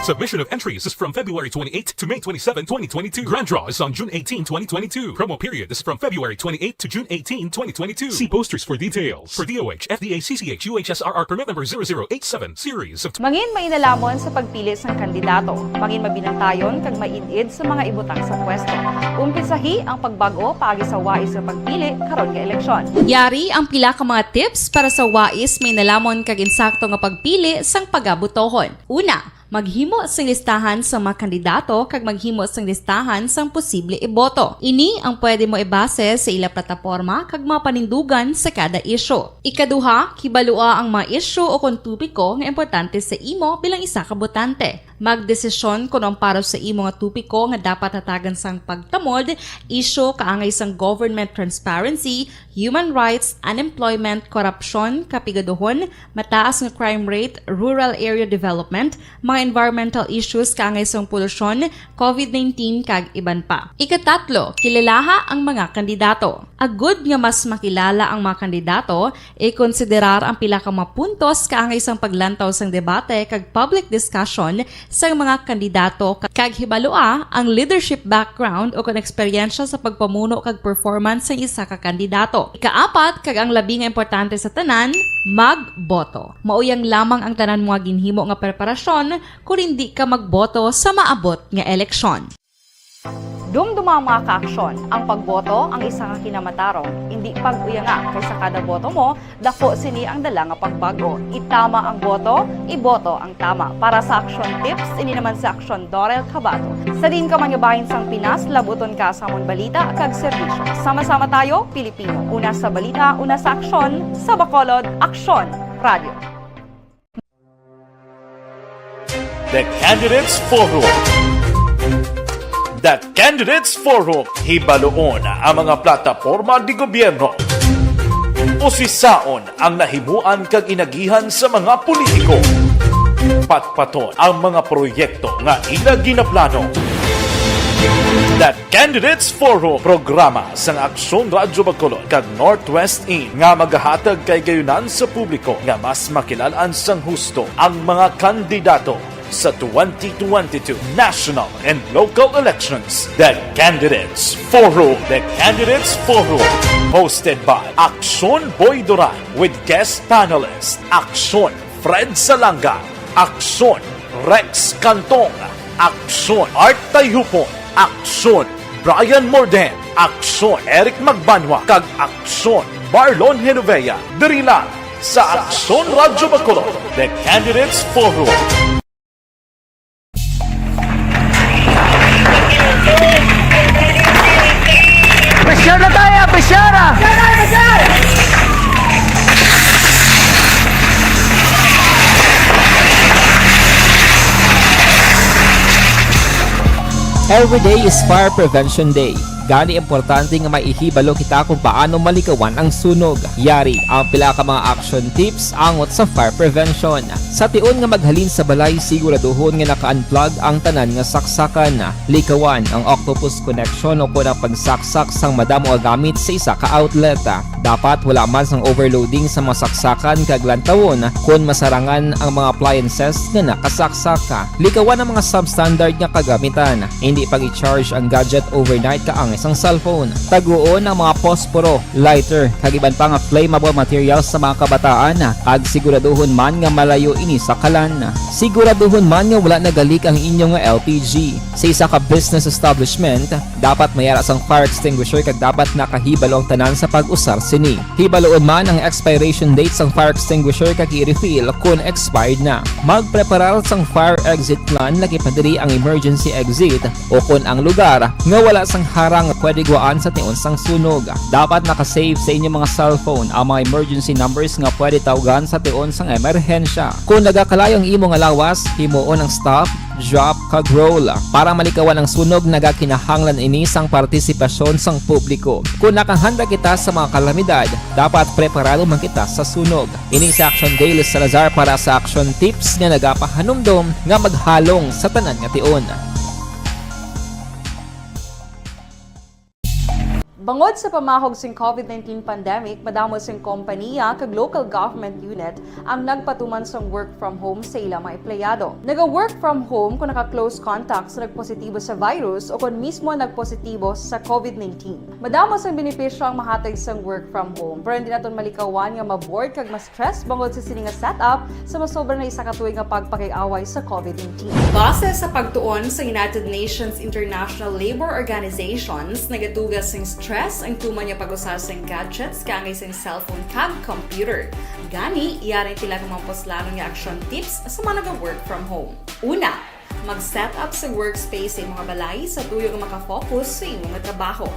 Submission of entries is from February twenty-eighth to May twenty-seven, twenty twenty-two. Grand draw is on June eighteen, twenty twenty-two. Promo period is from February twenty-eighth to June eighteen, twenty twenty-two. See posters for details. For D O H, F D A, C C H, U H S R R permit number zero zero eight seven, series of Mangin mainalhamon sa pagpili sang kandidato. Mangin mabinantayon kag maid-id sa mga ibutang sa pwesto. Umpisahi ang pagbag-o paagi sa wais nga pagpili karon nga eleksyon. Yari ang pila ka mga tips para sa wais, mainalhamon kag insakto nga pagpili sang pagabotohon. Una, maghimo sing listahan sang mga kandidato kag maghimo sing listahan sang posible iboto. Ini ang pwede mo ibase sa ila plataporma kag mga panindugan sa kada isyu. Ikaduha, hibalua ang mga isyu o kon topiko nga importante sa imo bilang isa ka botante. Magdesisyon kon ang para sa imo nga topiko nga dapat hatagan sang pagtamod, isyu kaangay sang government transparency, human rights, unemployment, korupsyon, kapigaduhon, mataas nga crime rate, rural area development, mga environmental issues kaangay sang polusyon, covid nineteen, kag iban pa. Ikatatlo, kilalaha ang mga kandidato. Agud nga mas makilala ang mga kandidato, ikonsiderar ang pila ka mga puntos kaangay sang paglantaw sang debate kag public discussion sang mga kandidato, kag hibalua ang leadership background o kon eksperyensya sa pagpamuno kag performance sang isa ka kandidato. Ikaapat, kag ang labi nga importante sa tanan, magboto. Mao yang lamang ang tanan mo nga ginhimo nga preparasyon kon indi ka magboto sa maabot nga eleksyon. Dumduma ang mga kaaksyon. Ang pagboto ang isa ka kinamatarong. Indi pag-uyanga, kay sa kada boto mo, dako sini ang dala nga pagbago. Itama ang boto, iboto ang tama. Para sa action tips, ini naman si Aksyon Dorel Cabato. Sa diin ka man nga bahin sang Pinas, labuton ka sa amon balita kag serbisyo. Sama-sama tayo, Pilipino. Una sa balita, una sa aksyon, sa Bacolod, Aksyon Radio. The Candidates Forum. The Candidates Forum, hibaluon ang mga plataporma de gobyerno. Usisaon ang nahimuan kag inagihan sa mga politiko. Patpaton ang mga proyekto nga ila ginaplano. The Candidates Forum, programa sang Aksyon Radyo Bacolod kag Northwest In nga magahatag kahigayunan sa publiko nga mas makilal-an sang husto ang mga kandidato sa twenty twenty-two national and local elections. The Candidates Forum. The Candidates Forum, hosted by Aksyon Boy Duran with guest panelist Aksyon Fred Salanga, Aksyon Rex Cantong, Aksyon Art Tayhupon, Aksyon Brian Morden, Aksyon Eric Magbanwa, kag Aksyon Marlon Genovea. Diri lang sa Aksyon Radyo Bacolod, The Candidates Forum. Pressure na tayo! Pressure na! Every day is Fire Prevention Day. Gani, importante nga maihibalo kita kung paano malikawan ang sunog. Yari ang pila ka mga action tips angot sa fire prevention. Sa tion nga maghalin sa balay, siguraduhon nga naka-unplug ang tanan nga saksakan. Likawan ang octopus connection o kon ang pagsaksak sang madamo nga gamit sa isa ka outlet. Dapat wala man sang overloading sa mga saksakan kag lantawon kon masarangan ang mga appliances nga nakasaksak. Likawan ang mga substandard nga kagamitan. Indi pag-i-charge ang gadget overnight kaangay sang cellphone. Taguon ang mga posporo, lighter, kag iban pa nga flammable materials sa mga kabataan, kag siguraduhon man nga malayo ini sa kalan. Siguraduhon man nga wala nagalik ang inyo nga L P G. Sa isa ka business establishment, dapat may ara sang fire extinguisher kag dapat nakahibalo ang tanan sa pag-usar sini. Hibaluon man ang expiration date sang fire extinguisher kag i-refill kon expired na. Magpreparar sang fire exit plan, lakip na diri ang emergency exit o kon ang lugar nga wala sang harang nga pwede gwaan sa tion sang sunog. Dapat naka-save sa inyo mga cellphone ang mga emergency numbers nga pwede tawgan sa tion sang emerhensya. Kon nagakalayo ang imo nga lawas, himuon ang stop, drop, kag roll. Para malikawan ang sunog, nagakinahanglan ini sang partisipasyon sang publiko. Kon nakahanda kita sa mga kalamidad, dapat preparado man kita sa sunog. Ini si Action Daily Salazar para sa Action Tips nga nagapahanumdom nga maghalong sa tanan nga tion. Bangod sa pamahog sing covid nineteen pandemic, madamo sing kompaniya kag local government unit ang nagpatuman sang work from home sa ila mga empleyado. Naga-work from home kon naka-close contact sa nagpositibo sa virus o kon mismo nagpositibo sa covid nineteen. Madamo sang benepisyo ang mahatag sang work from home, pero hindi naton malikawan nga ma-bored kag ma-stress bangod sa sini nga setup sa masobra na isa ka tuig nga pagpakig-away sa covid nineteen. Base sa pagtuon sa United Nations International Labour Organizations, nagatuga sing stress ang tuman nga pag-usa sing gadgets kaangay sing cellphone kag computer. Gani, yari ang pila ka mga puslanon nga action tips sa mga naga-work from home. Una, mag-set up sa workspace sa imo nga balay sa tuyo nga makafocus sa imo nga trabaho.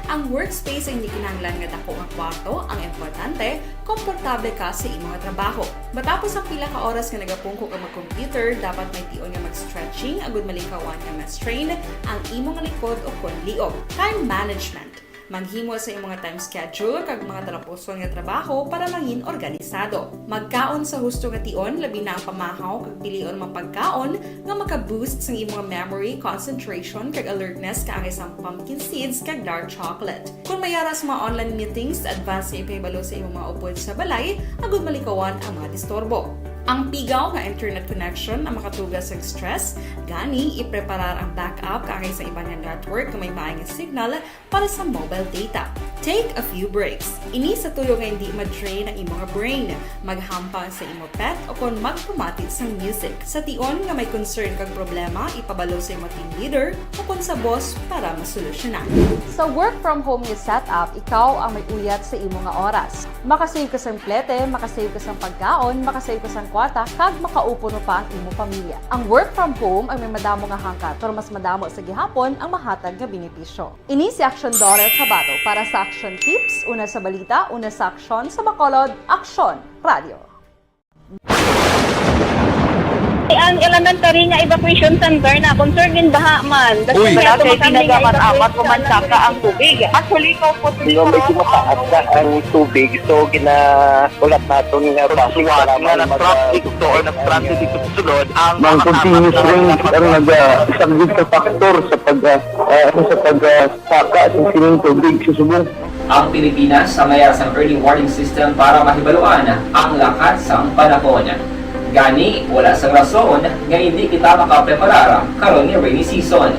Ang workspace ay hindi kinahanglan nga dako nga kwarto. Ang importante, komportable ka sa imo nga trabaho. Matapos ang pila ka oras nga nagapungko ka mag-computer, dapat may tion nga mag-stretching agud malikawan nga ma-strain ang imo nga likod o kon liog. Time management. Maghimo sa imo nga time schedule kag mga talapuson nga trabaho para mangin organisado. Magkaon sa husto nga tion, labi na ang pamahaw kag pilion mga pagkaon nga maka-boost sang imo nga memory, concentration, kag alertness, kaangay sang pumpkin seeds kag dark chocolate. Kung may ara sa mga online meetings, advance nga ipahibalo sa imo mga upod sa balay agud malikawan ang mga disturbo. Ang pigaw nga internet connection ang makatuga sa stress, gani ipreparar ang backup kaangay sa iban nga network nga may maay nga signal para sa mobile data. Take a few breaks. Ini sa tuyo nga hindi ma-drain ang imo nga brain. Maghampang sa imo pet o kon magpamati sang music. Sa tion nga may concern kag problema, ipabalo sa imo team leader o kon sa boss para masolusyonan. Sa work from home nga setup, ikaw ang may uyat sa imo nga oras. Makasave ka sang plete, makasave ka sang pagkaon, makasave ka sang kwarta, kag makaupo pa ang imo pamilya. Ang work from home ay may madamo nga hangkat, pero mas madamo sa gihapon ang mahatag nga benepisyo. Ini si Aksyon Daughter Kabato para sa Aksyon Tips, una sa balita, una sa aksyon, sa Bacolod, Aksyon Radio. Ang elementary nga evacuation center na concern gin baha man. Uy. Wala kay ginagamit-amat o mansaka ang tubig. Actually, ikaw po, Di ba, medyo mataas na ang tubig, so gina-, ulat naton nga base nga para na mag-, nag-traffic to or nag-traffic to sulod ang mga continuous rain ang naga-, isa gid ka factor sa pag-, ah, ah, sa pag-, ah, saka sa sining tubig sa subong. Ang Pilipinas ang may ara sang early warning system para mahibaluan ang lakat sang panahon. Gani, wala sang rason nga indi kita makapreparar karon nga rainy season.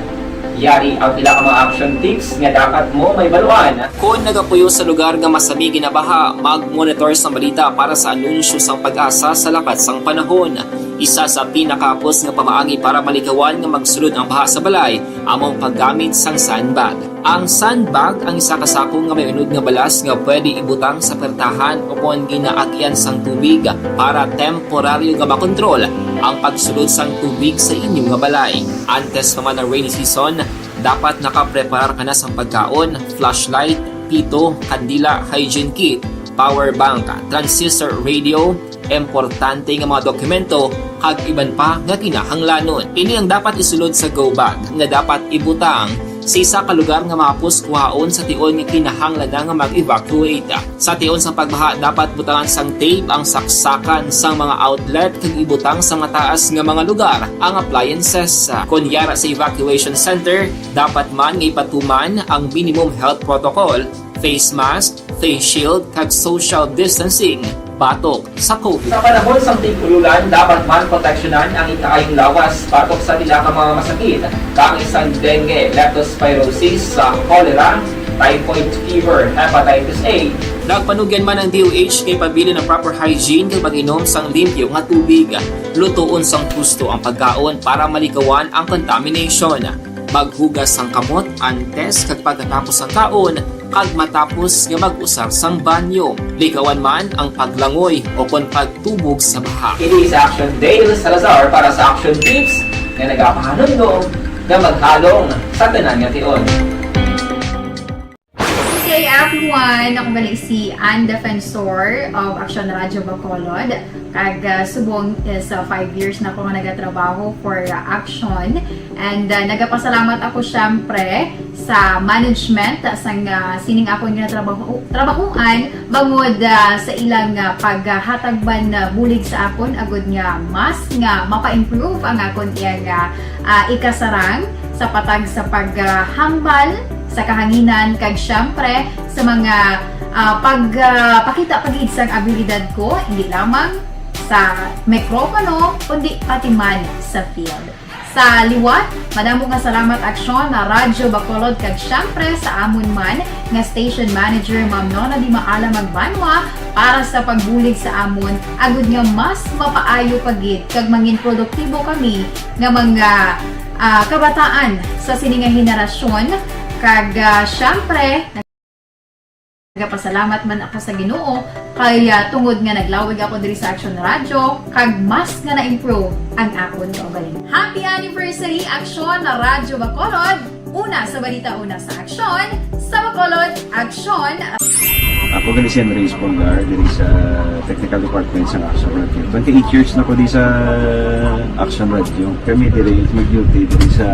Yari ang pila ka mga action tips nga dapat mo mahibaluan. Kon nagapuyo sa lugar nga masami ginabaha, mag-monitor sang balita para sa anunsyo sang PAGASA sa lakat sang panahon. Isa sa pinakahapos nga pamaagi para malikawan nga magsulod ang baha sa balay amo ang paggamit sang sandbag. Ang sandbag ang isa ka sako nga may unod nga balas nga pwede ibutang sa pertahan o kon ginaagyan sang tubig para temporaryo nga makontrol ang pagsulod sang tubig sa inyo nga balay. Antes pa man ang rainy season, dapat nakapreparar ka na sang pagkaon, flashlight, pito, kandila, hygiene kit, power bank, transistor radio, importante nga mga dokumento, kag iban pa nga kinahanglanon. Ini ang dapat isulod sa go bag nga dapat ibutang sa isa ka lugar nga mahapos kuhaon sa tion nga kinahanglan na nga mag-evacuate. Sa tion sang pagbaha, dapat butangan sang tape ang saksakan sang mga outlet kag ibutang sa mataas nga mga lugar ang appliances. Kon yara sa evacuation center, dapat man nga ipatuman ang minimum health protocol, face mask, face shield, kag social distancing batok sa COVID. Sa panahon sang tig-ululan, dapat man proteksyonan ang ikaayong lawas batok sa pila ka mga masakit, kaangay sang dengue, leptospirosis, sa cholera, typhoid fever, hepatitis A. Nagpanugyan man ang D O H nga ipabilin ang proper hygiene kag pag-inom sang limpyo nga tubig. Lutoon sang husto ang pagkaon para malikawan ang contamination. Maghugas sang kamot antes kag pagkatapos sang kaon, kag matapos nga mag-usar sang banyo. Likawan man ang paglangoy o kon pagtubog sa baha. Ini si Action Dale Salazar para sa Action Tips nga nagapahanumdom nga maghalong sa tanan nga tion. Good day, everyone! Ako gali si Ann Defensor of Action Radyo Bacolod. Kag, ah, subong is, ah, five years na ako nga nagatrabaho for, ah, Action. And, ah, nagapasalamat ako, syempre, sa management, ah, sang, ah, sining akon nga trabaho, trabahuan, bangod, ah, sa ilang, ah, paghatag man, ah, bulig sa akon, agud nga mas nga mapa-improve ang akon iyang, ah, ah, ikasarang sa patag sa paghambal sa kahanginan, kag, syempre, sa mga, ah, pag, ah, pakita pa gid sang abilidad ko, hindi lamang sa mikropono, kundi pati man sa field. Sa liwat, madamo nga salamat, Aksyon, na Radyo Bacolod, kag syempre sa amon man nga station manager, Ma'am Nona Di Maala Magbanwa, para sa pagbulig sa amon, agud nga mas mapaayo pa gid kag mangin produktibo kami nga mga, ah, kabataan sa sini nga henerasyon. Kag, ah, syempre, nagapasalamat man ako sa Ginoo kay, ah, tungod nga naglawig ako diri sa Action Radio, kag mas nga na-improve ang akon kaugalingon. Happy anniversary, Action Radyo Bacolod! Una sa balita, una sa aksyon, sa Bacolod. Bacolod, Aksyon. Ako gali si Henry Espolgar, diri sa Technical Department sa Aksyon Radio. Twenty-eight years na ko di sa Aksyon Radio. Kami diri mag-duty diri sa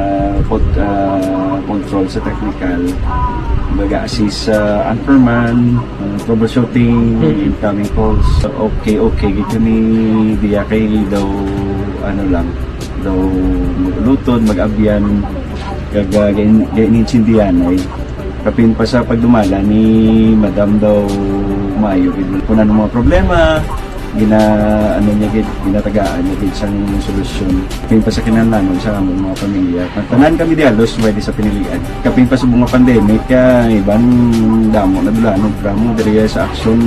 pod-, ah, control sa technical. Mag-assist sa anchorman, ah, troubleshooting, incoming calls. Okay, okay, gid kami diya kay daw, ano lang, daw mag-ulutod, mag-abyan, kag, ah, gain-, gain-, intindihan ay kapin pa sa pagdumala ni Madam daw maayo gid. Kung ano mga problema, gina-, ano niya gid, ginatagaan niya gid sang solusyon. Kapin pa sa kinahanglanon sa among mga pamilya. Tanan kami dialos, pwede sa pinilian. Kapin pa sa mga pandemic, kay iban damo na dulanog, damo diri sa Aksyon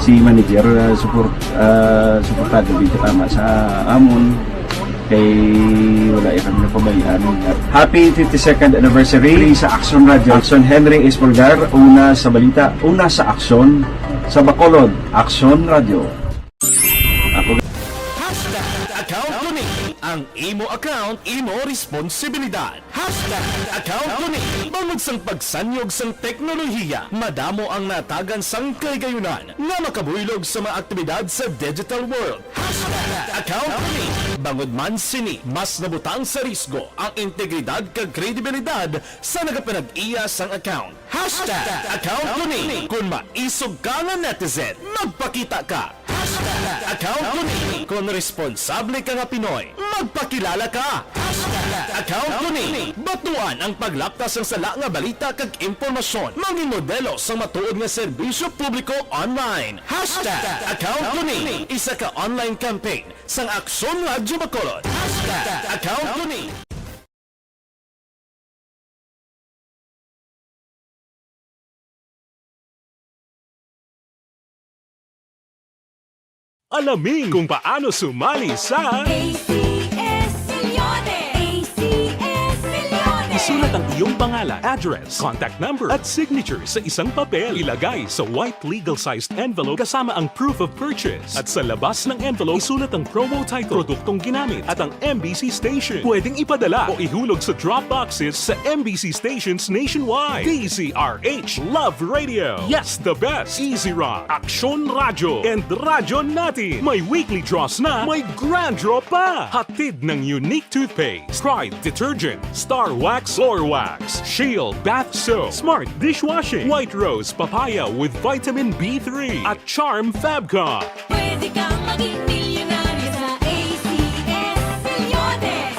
si manager, ah, support, ah, suportado gid tama sa amon. Kay wala ya kami napabayaan. Happy fifty-second anniversary sa Aksyon Radio. Aksyon Henry Espolgar, una sa balita, una sa aksyon, sa Bacolod, Aksyon Radio. Ako Hashtag account ko ni. Ang imo account, imo responsibilidad. Hashtag account ko ni. Bangod sang pagsanyog sang teknolohiya, madamo ang natagan sang kahigayunan nga makabuylog sa mga aktibidad sa digital world. Hashtag account ko ni. Bangod man sini, mas nabutang sa risgo ang integridad kag kredibilidad sa nagapanag-iya sang account. Hashtag account ko ni. Kung maisog ka nga netizen, magpakita ka. Hashtag account ko ni. Kung responsable ka nga Pinoy, magpakilala ka. Hashtag account ko ni. Batuan ang paglapta sang sala nga balita kag impormasyon. Mangin modelo sang matuod nga serbisyo publiko online. Hashtag account ko ni. Isa ka online campaign sang Aksyon Radyo Bacolod. Hashtag account ko ni. Alamin kung paano sumali sa A C S Millones. A C S Millones. Isulat ang iyong pangalan, address, contact number, at signature sa isang papel. Ilagay sa white legal-sized envelope kasama ang proof of purchase. At sa labas ng envelope, isulat ang promo title, produktong ginamit, at ang M B C station. Pwedeng ipadala o ihulog sa drop boxes sa M B C stations nationwide. D Z R H, Love Radio. Yes, the best. Easy Rock, Aksyon Radyo, and Radyo Natin. May weekly draws na, may grand draw pa. Hatid ng Unique Toothpaste, Pride Detergent, Star Wax Floor Wax, Shield Bath Soap, Smart Dishwashing, White Rose Papaya with Vitamin B three, at Charm Fabcon. Pwede kang maging milyonaryo sa A C S Millones.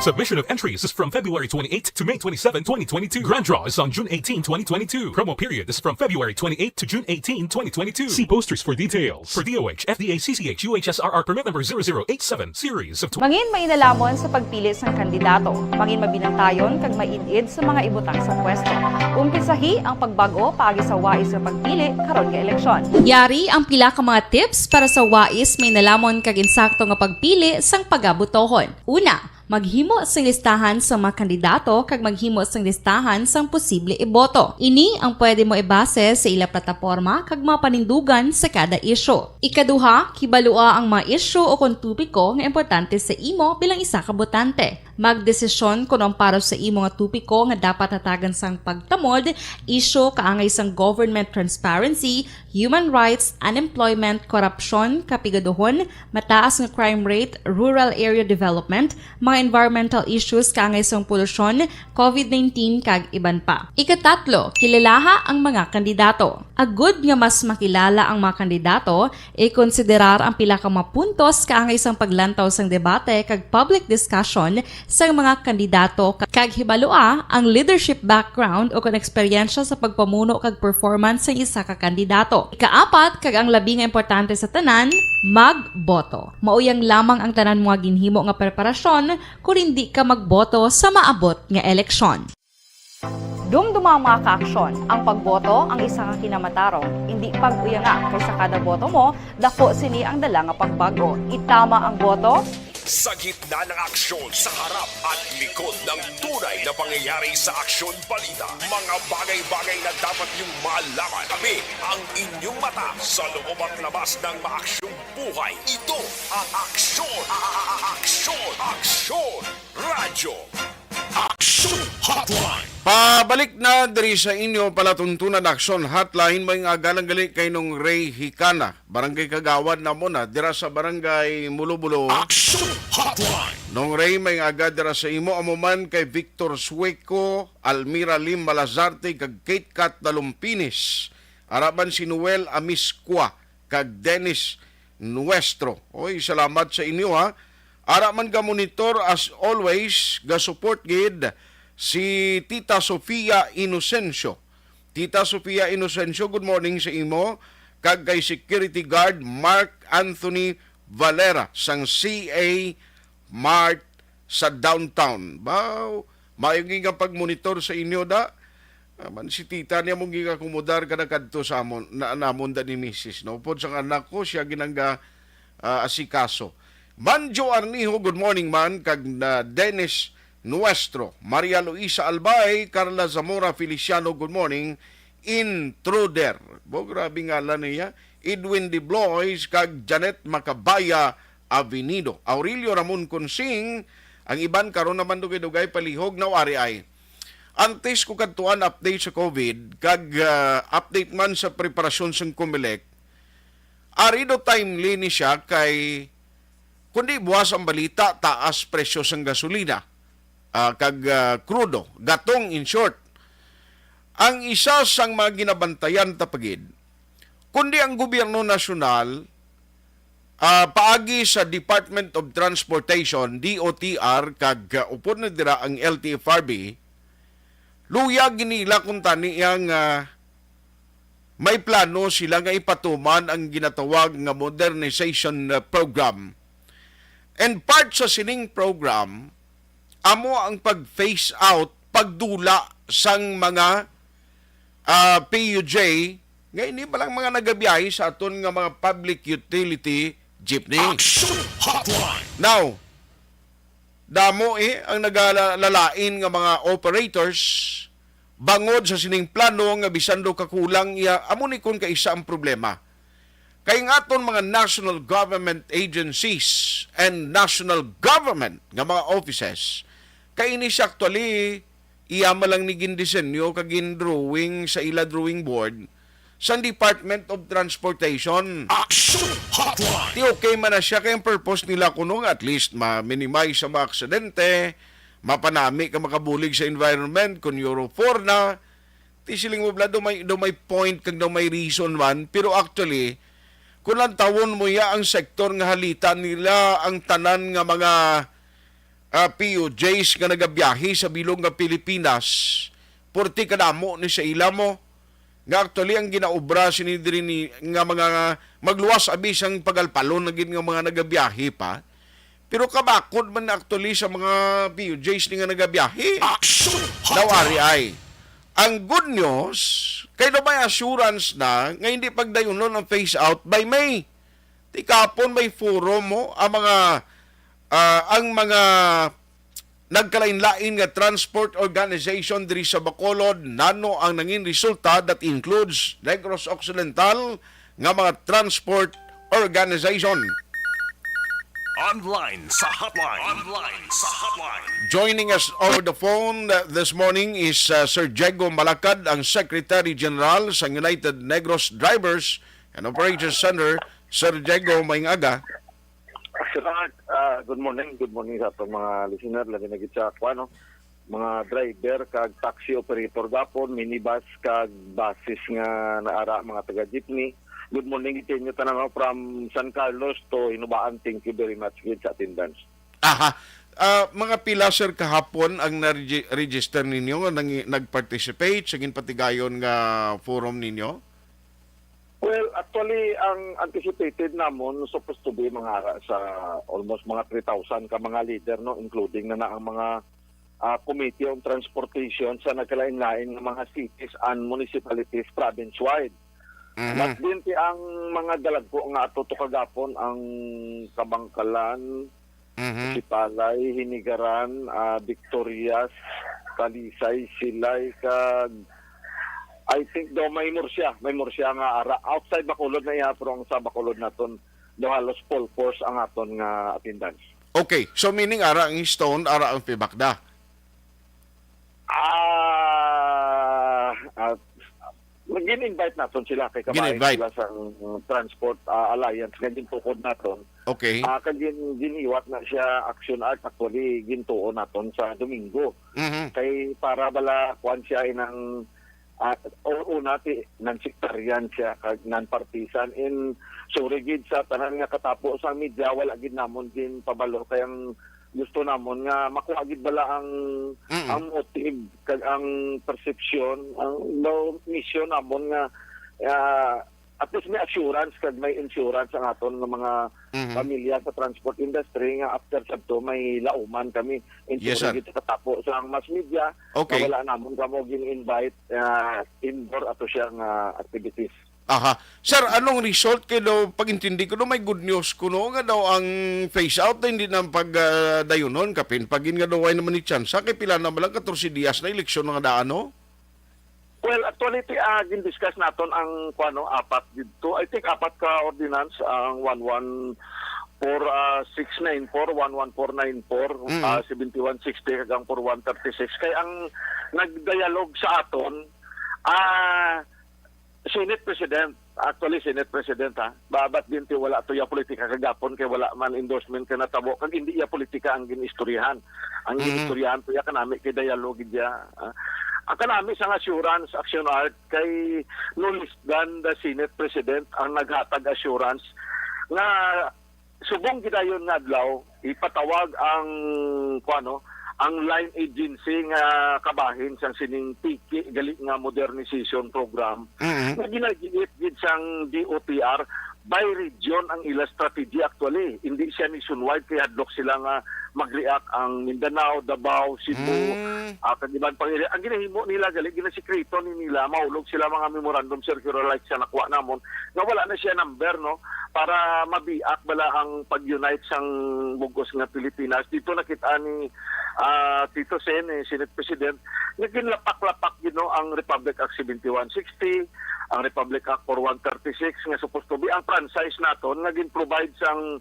Submission of entries is from February twenty-eighth to May twenty-seven, twenty twenty-two. Grand draw is on June eighteen, twenty twenty-two. Promo period is from February twenty-eighth to June eighteen, twenty twenty-two. See posters for details. For D O H, F D A, C C H, U H S R R permit number zero zero eight seven, series of tw- Mangin mainalamon sa pagpili sang kandidato. Mangin mabinantayon kag maid-id sa mga ibutang sa pwesto. Umpisahi ang pagbag-o paagi sa wais nga pagpili karon nga eleksyon. Yari ang pila ka mga tips para sa wais mainalamon kag insakto nga pagpili sang pagabotohon. Una, maghimo sing listahan sa mga kandidato kag maghimo sing listahan sang posible iboto. Ini ang pwede mo ibase sa ila plataporma kag mga panindugan sa kada isyu. Ikaduha, kibalua ang mga isyu o kon topiko nga importante sa imo bilang isa ka botante. Magdesisyon kon ang para sa imo nga topiko nga dapat hatagan sang pagtamod, isyu kaangay sang government transparency, human rights, unemployment, korupsyon, kapigaduhon, mataas nga crime rate, rural area development, mga environmental issues kaangay sang polusyon, covid nineteen, kag iban pa. Ikatatlo, kilalaha ang mga kandidato. Agud nga mas makilala ang mga kandidato, ikonsiderar ang pila ka mga puntos kaangay sang paglantaw sang debate kag public discussion sang mga kandidato, ka-, kag hibalua ang leadership background o kon eksperyensya sa pagpamuno kag performance sang isa ka kandidato. Ikaapat, kag ang labi nga importante sa tanan, magboto. Mauyang lamang ang tanan mga ginhimo nga preparasyon kon indi ka magboto sa maabot nga eleksyon. Dumduma ang mga kaaksyon. Ang pagboto ang isa ka kinamatarong. Indi pag-uyanga, kay sa kada boto mo, dako sini ang dala nga pagbago. Itama ang boto. Sa gitna ng aksyon, sa harap at likod ng tunay na pangyayari sa Aksyon Balita, mga bagay-bagay na dapat niyong malaman. Kami ang inyong mata sa loob at labas ng maaksyong buhay. Ito ang Aksyon, a-, a-, a-, Aksyon, Aksyon Radyo. Action Hotline. Pabalik na diri sa inyo palatuntunan, Action Hotline. May nga agalang gali kay Nong Ray Hikana, barangay kagawad namo na dira sa barangay Mulobulo. Action Hotline. Nong Ray, may nga aga dira sa imo, amo man kay Victor Sueco, Almira Lim Malazarte, kag Kate Kat Dalumpinis. Ara man si Noel Amiscua kag Dennis Nuestro. Oy, salamat sa inyo, ha. Ara man ga monitor as always, ga support gid si Tita Sofia Inocencio. Tita Sofia Inocencio, good morning sa imo. Kag kay security guard Mark Anthony Valera sang C A Mart sa downtown. Baw, maayo nga pag-monitor sa inyo da. Ah, man si tita niya mong giakomodar ka na kadto sa amon, na, namon da ni misis, no? Upod sang anak ko, siya ginangga, ah, asikaso. Manjo Arnijo, good morning man, kag na Dennis Nuestro, Maria Luisa Albay, Carla Zamora Feliciano, good morning, Intruder. Bo, grabe ngalan niya. Edwin De Blois, kag Janet Macabaya Avenido. Aurelio Ramon Consing, ang iban karon naman dugay-dugay palihog na wari ay. Antes ko kadtuan update sa COVID, kag, ah, update man sa preparasyon sang Comelec, ari do timely ni siya kay kundi buwas ang balita, taas presyo sang gasolina, ah, kag, ah, krudo, gatong in short. Ang isa sang mga ginabantayan ta pa gid, kundi ang gobyerno nasyonal, ah, paagi sa Department of Transportation, D O T R, kag, ah, upod na dira ang L T F R B, luya ginila kuntani ang, ah, may plano sila nga ipatuman ang ginatawag nga modernization, ah, program. And part sa sining program, amo ang pag-phase out, pagdula sang mga, ah, P U J, nga ini pa lang mga nagabiyahe sa aton nga mga public utility jeepney. Action Hotline. Now, damo, eh, ang nagalalain nga mga operators bangod sa sining plano nga bisan daw kakulang iya, amo ni kon kaisa ang problema. Kay ang aton mga national government agencies and national government nga mga offices, kay ini siya actually iya man lang ni gindisenyo kag gin-drawing sa ila drawing board sang Department of Transportation. Action Hotline. Ti okay man na siya, kay ang purpose nila kuno nga at least ma-minimize ang mga aksidente, mapanami ka makabulig sa environment, kung Euro four na, ti siling mo bala, daw may, daw may point kag daw may reason man, pero actually, kung lantawon mo ya ang sektor nga halita nila ang tanan nga mga, ah, P U Js nga nagabiyahe sa bilog nga Pilipinas, porti kadamo ni sa ila mo. Nga actually ang ginaobra sini diri ni, nga mga magluwas abi sang pagalpalon na gid nga mga nagabiyahe pa. Pero kabakod man actually sa mga P U Js ni nga nagabiyahe. Action! Daw ari ay. Ang good news, kay daw may assurance na nga hindi pagdayunon ang phase out by May. Ti kapon may forum mo ang mga, ah, ang mga nagkalain-lain nga transport organization diri sa Bacolod, nano ang nangin resulta, that includes Negros Occidental nga mga transport organization. Online sa hotline. Online sa hotline. Joining us over the phone, uh, this morning is, uh, Sir Diego Malacad, ang Secretary General sa United Negros Drivers and Operators Center. Sir Diego, maayong aga. Sir Art, ah, good morning. Good morning sa atong mga listener, labi na gid sa, kuwan, no? Mga driver kag taxi operator gapon, minibus kag buses nga naara, mga taga jeepney. Good morning sa inyo tanan, no? From San Carlos to Hinubaan, thank you very much gid sa attendance. Aha. Ah, mga pila, sir, kahapon ang na-regi-, register ninyo nga nangi-, nag-participate sa ginpatigayon nga forum ninyo? Well, actually, ang anticipated namon supposed to be mga ara sa almost mga three thousand ka mga leader, no, including na, na ang mga, ah, Committee on Transportation sa nagkalain-lain nga mga cities and municipalities province-wide. Mhm. Mas din ti ang mga dalagko nga ato to kagapon ang Kabangkalan, Mhm. Sipalay, Hinigaran, ah, Victorias, Talisay, Silay, kag I think daw may Murcia, may Murcia nga ara. Outside Bacolod na iya, pero ang sa Bacolod naton, daw halos full force ang aton nga attendance. Okay, so meaning ara ang Stone, ara ang Pibacda? Gin-invite naton sila kay kabahin Gin-invite. sila sa Transport, ah, Alliance nga gintukod naton. Okay. Ah, kag gin-, giniwat na siya, Action Art, actually, gintuo naton sa Domingo. Mhm. Kay para bala, kuwan siya, inang, ah, o-, una, ti, non-sectarian siya, kag non-partisan. In, sorry gid sa tanan nga katapo sa media, wala gid namon ginpabalo. Kay ang gusto namon nga makuha gid bala ang, Mm. ang motive, kag ang perception, ang, no, mission namon nga, ah, at least may assurance kag may insurance ang aton nga mga Mhm. pamilya sa transport industry nga after sabto may lauman kami. Yes, sir. Insurance sa katapo sa mass media Okay. na wala namon kamo gin-invite, ah, indoor ato siya nga activities. Aha. Sir, anong result kay daw pag-intindi ko daw may good news kuno nga daw ang phase out na hindi na pag, ah, dayunon kapin pagin nga daw way naman ni tsansa kay pila na man lang katorse dias na eleksyon nga daan, no? Well, actually, ti, ah, gin-discuss naton ang, kuwan, no, apat didto. I think apat ka ordinance, ang one one four, ah, six nine four, one one four nine four, Mm. ah, seventy-one sixty, kag ang four one thirty-six. Kay ang nagdialogue sa aton, ah, Senate President, actually, Senate President, ha, babat din ti wala to ya politika kagapon kay wala man endorsement ka natabo, kag hindi ya politika ang ginistoryahan. Ang Mhm. ginistoryahan to ya kanami kay dialogue gid ya. Ah, ang kanami sang assurance, Action Art, kay no less than the Senate President ang naghatag assurance nga subong gidayon nga adlaw ipatawag ang, kuwan, no, ang line agency nga kabahin sang sining piki gali nga modernization program Mhm. nga ginagiit gid sang D O T R by region ang ila strategy actually. Hindi siya nationwide kay hadlok sila nga mag-react ang Mindanao, Davao, Cebu, Mm. ah, kag iban pang area. Ang ginahimo nila gali, ginasikreto ni nila, maulog sila mga memorandum circular like sa nakuha namon, nga wala na siya number, no, para mabiak bala ang pag-unite sang bugos nga Pilipinas. Dito nakita ni, ah, Tito Sen, eh, Senate President, nga ginlapak-lapak gid, no, ang Republic Act seventy-one sixty, ang Republic Act four one thirty-six, nga supposed to be ang franchise naton nga gin-provide sang,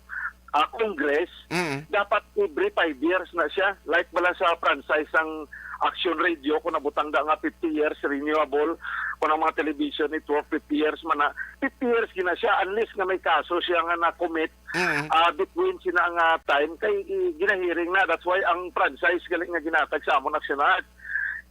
ah, Congress, Mm. dapat every five years na siya. Like bala sa franchise sang Action Radio, kung nabutang da nga fifty years, renewable, kung ang mga television network, fifty years man na, fifty years gina siya, unless nga may kaso siya nga na-commit, Mm. ah, between sina nga time, kay i-, ginahearing na. That's why ang franchise gali nga ginatag sa amon Action Art,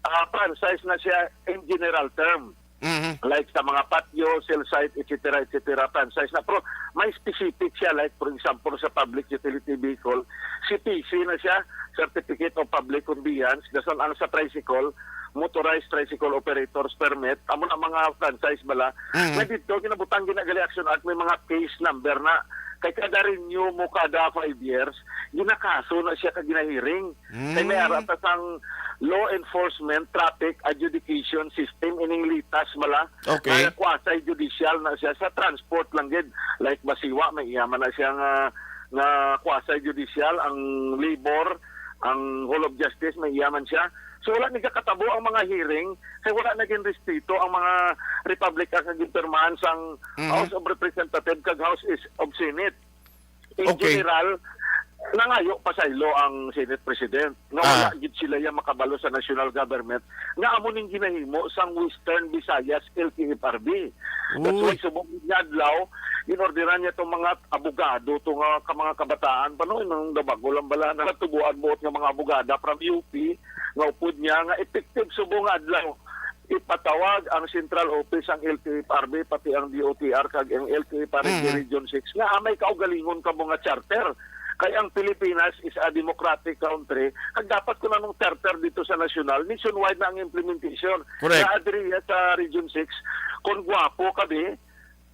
ah, franchise na siya in general term. Mhm. Like sa mga patio, cell site, et cetera, et cetera, franchise na. Pero may specific siya, like, for example, sa public utility vehicle, C P C na siya, Certificate of Public Conveyance, dason ang sa tricycle, Motorized Tricycle Operators Permit, amo na mga franchise bala. Mhm. Na dito, ginabutang ginagali Action Art, may mga case number na. Kay kada renew mo kada five years, ginakaso na siya kag ginahearing. Kay may Mm. ara ta sang law enforcement, traffic, adjudication system, ining litas bala, Okay. nga quasi-judicial na siya sa transport lang gid. Like, basiwa, may iya man na siya nga, nga quasi-judicial, ang labor, ang Hall of Justice, may iya man siya. So, wala ni kakatabo ang mga hearing, kay wala na gin respeto ang mga Republic Act nga ginpirmahan sang Mhm. House of Representatives kag House is, of Senate. In Okay. general, nangayo pasaylo ang Senate President nga wala Ah. gid sila ya makabalo sa national government nga amo ning ginahimo sang Western Visayas L T F R B. That's Uy. why subong gid nga adlaw, inorderan niya tong mga abogado to nga ka mga kabataan pa, no, nang dabago lang bala na natubuan buot nga mga abogada from U P nga upod niya nga effective subong nga adlaw ipatawag ang central office, ang L T F R B, pati ang D O T R kag ang L T F R B Mhm. Region six, nga may kaugalingon kamo nga charter. Kay ang Pilipinas is a democratic country, kag dapat kung anong charter dito sa nasyonal, nationwide na ang implementation. Correct. Naa diri sa Region six, kung gwapo ka, di,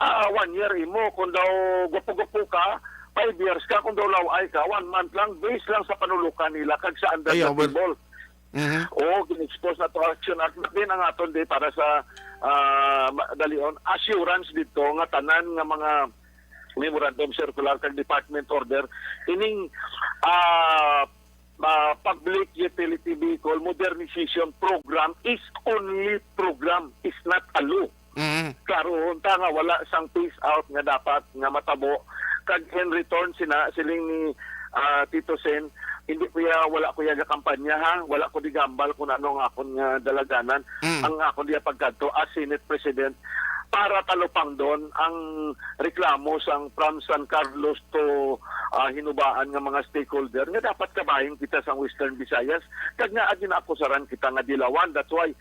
ah, one year imo. Kung daw gwapo-gwapo ka, five years ka. Kung daw laway ka, one month lang, based lang sa panulukan nila kag sa under Ay, the over. table. Mhm. Oo, gin-expose na to Action Art. But then, ang aton di para sa, ah, ma-, dalion, assurance dito nga tanan nga mga memorandum circular kag department order, ining, ah, ah, public utility vehicle modernization program is only program, is not a law. Mhm. Klarohon ta nga wala sang phase out nga dapat nga matabo, kag in return sina, siling ni, ah, Tito Sen, Hindi ko ya, wala ko ya gakampanya, ha. Wala ko digambal kung ano ang akon nga dalaganan, Mm. ang akon diya pagkadto as Senate President para talupangdon ang reklamo sang from San Carlos to, ah, Hinubaan nga mga stakeholder nga dapat kabahin kita sa Western Visayas kag nga ginakusaran kita nga dilawan. That's why,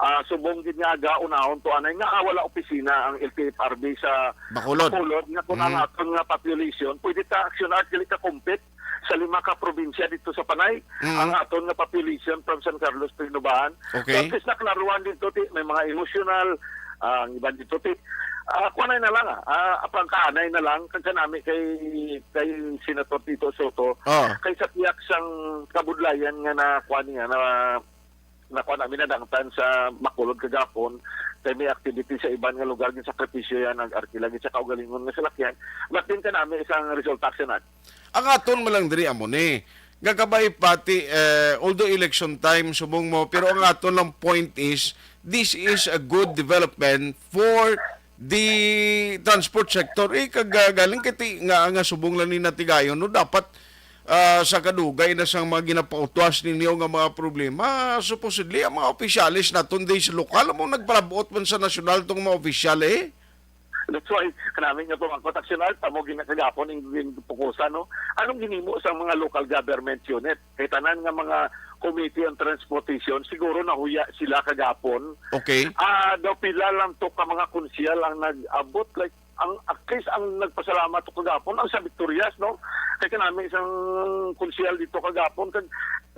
ah, subong gid nga aga unahon to anay nga, ah, wala opisina ang L T F R B sa Bacolod. Bacolod, nga kung ang Mm. aton nga population pwede ta action art dili ka compete sa lima ka probinsya dito sa Panay, Mm. ang aton nga population from San Carlos to Hinubaan. Okay. So, at least naklaruhan dito, ti, may mga emotional, ah, ang iban dito, ti, ah, kuwanay na lang, ah, ah, pangkaanay na lang, kag kanami kay, kay Senator Tito Soto, Oh. kay sa tiyak sang kabudlayan nga na, kuwan niya, na, na kuwan namin nadangtan sa Bacolod kagapon, kay may activity sa iban nga lugar, ginsakripisyo yan, nag-arkila gid sa kaugalingon nga salakyan, but then kanami isang result action, ah. Ang aton man lang diri amo ni, nga kabay pati, eh, although election time, subong mo, pero ang aton lang point is, this is a good development for the transport sector. Eh, kag, ah, galing kay ti-, nga, nga subong lang ni natigayon, no? Dapat, ah, sa kadugay na sang mga ginapautwas ninyo nga mga problema, supposedly, ang mga opisyales naton, di sa lokal, mo nagpalabuot man sa nasyonal tong mga opisyal, eh. That's why, kanami nga pamangkot, action art, tamo ginakagapon ning, ning pukusan, no? Anong ginimo sa mga local government unit? Kay tanan nga mga committee on transportation, siguro nahuya sila kagapon. Okay. Ah, daw pila lang to ka mga konsyal ang nag-abot, like, ang, at least ang nagpasalamat to kagapon, ang sa Victorias, no? Kay kanami isang konsyal dito kagapon, kag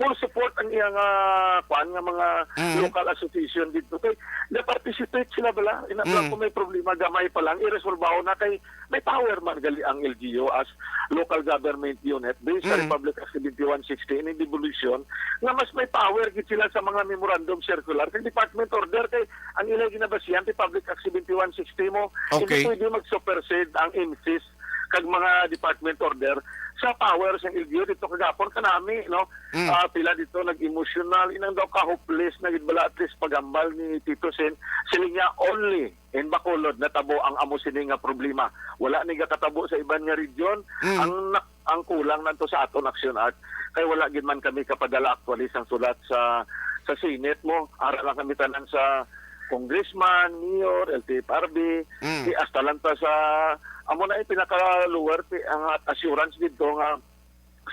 full support ang iyang, ah, kuan nga mga Mm. local association dito. Kay na-participate sila bala. Ina bala Mm. kung may problema, gamay pa lang, iresolbaho na kay may power man gali ang L G U as local government unit based sa Mm. Republic Act seventy-one sixty in devolution, nga mas may power gid sila sa mga memorandum circular kag department order kay ang ilay ginabasihan ti Public Act seventy-one sixty mo, hindi Okay. pwede mag-supersede ang M C S kag mga department order sa power sang L G U dito kagapon kanami, no? Mm. Ah, pila dito nag-emotional, inang daw ka-hopeless na gid bala, at least pagambal ni Tito Sen, siling niya, only in Bacolod natabo ang amo sini nga problema. Wala ni gakatabo sa iban nga region. Mm. Ang nak-, ang kulang nanto sa aton action art kay wala gid man kami kapadala actually sang sulat sa, sa Senate mo. Ara lang kami tanan sa congressman, mayor, L T F R B, Mm. di hasta lang ta sa amo na yung pinaka-lower pi-, ang assurance dito nga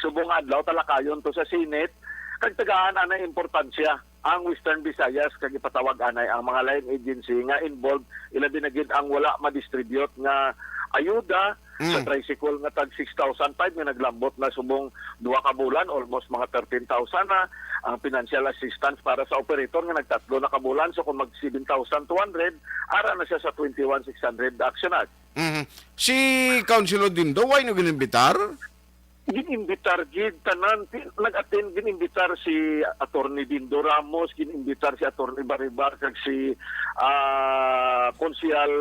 subong adlaw talakayon to sa Senate kag tagaan anay importansya ang Western Visayas kag ipatawag anay ang mga line agency nga involved, ilabi na gid ang wala ma-distribute nga ayuda sa Mm. tricycle nga tag six thousand five nga naglambot na subong duha ka bulan, almost mga thirteen thousand na ang financial assistance para sa operator nga nagtatlo na ka bulan. So kung mag seven thousand two hundred, ara na siya sa twenty-one six hundred, Action Art. Mhm. Si Councilor Dindo, way nyo ginimbitar? Ginimbitar gid tanan. Ti-, nag-attend, ginimbitar si Attorney Dindo Ramos, ginimbitar si Attorney Baribar, kag si, ah, Konsehal,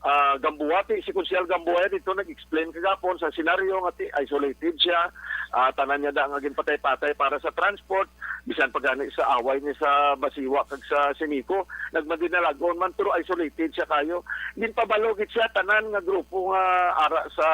ah, Gambuati. Si Konsehal Gambuati dito nag-explain kagapon sa senaryo nga ti-, isolated siya. Ah, tanan niya da nga ginpatay-patay para sa transport, bisan pa gani sa away ni sa Basiwa kag sa Simico, nagmadinalagon man, pero isolated siya kayo. Ginpabalo gid siya tanan nga grupo nga ara sa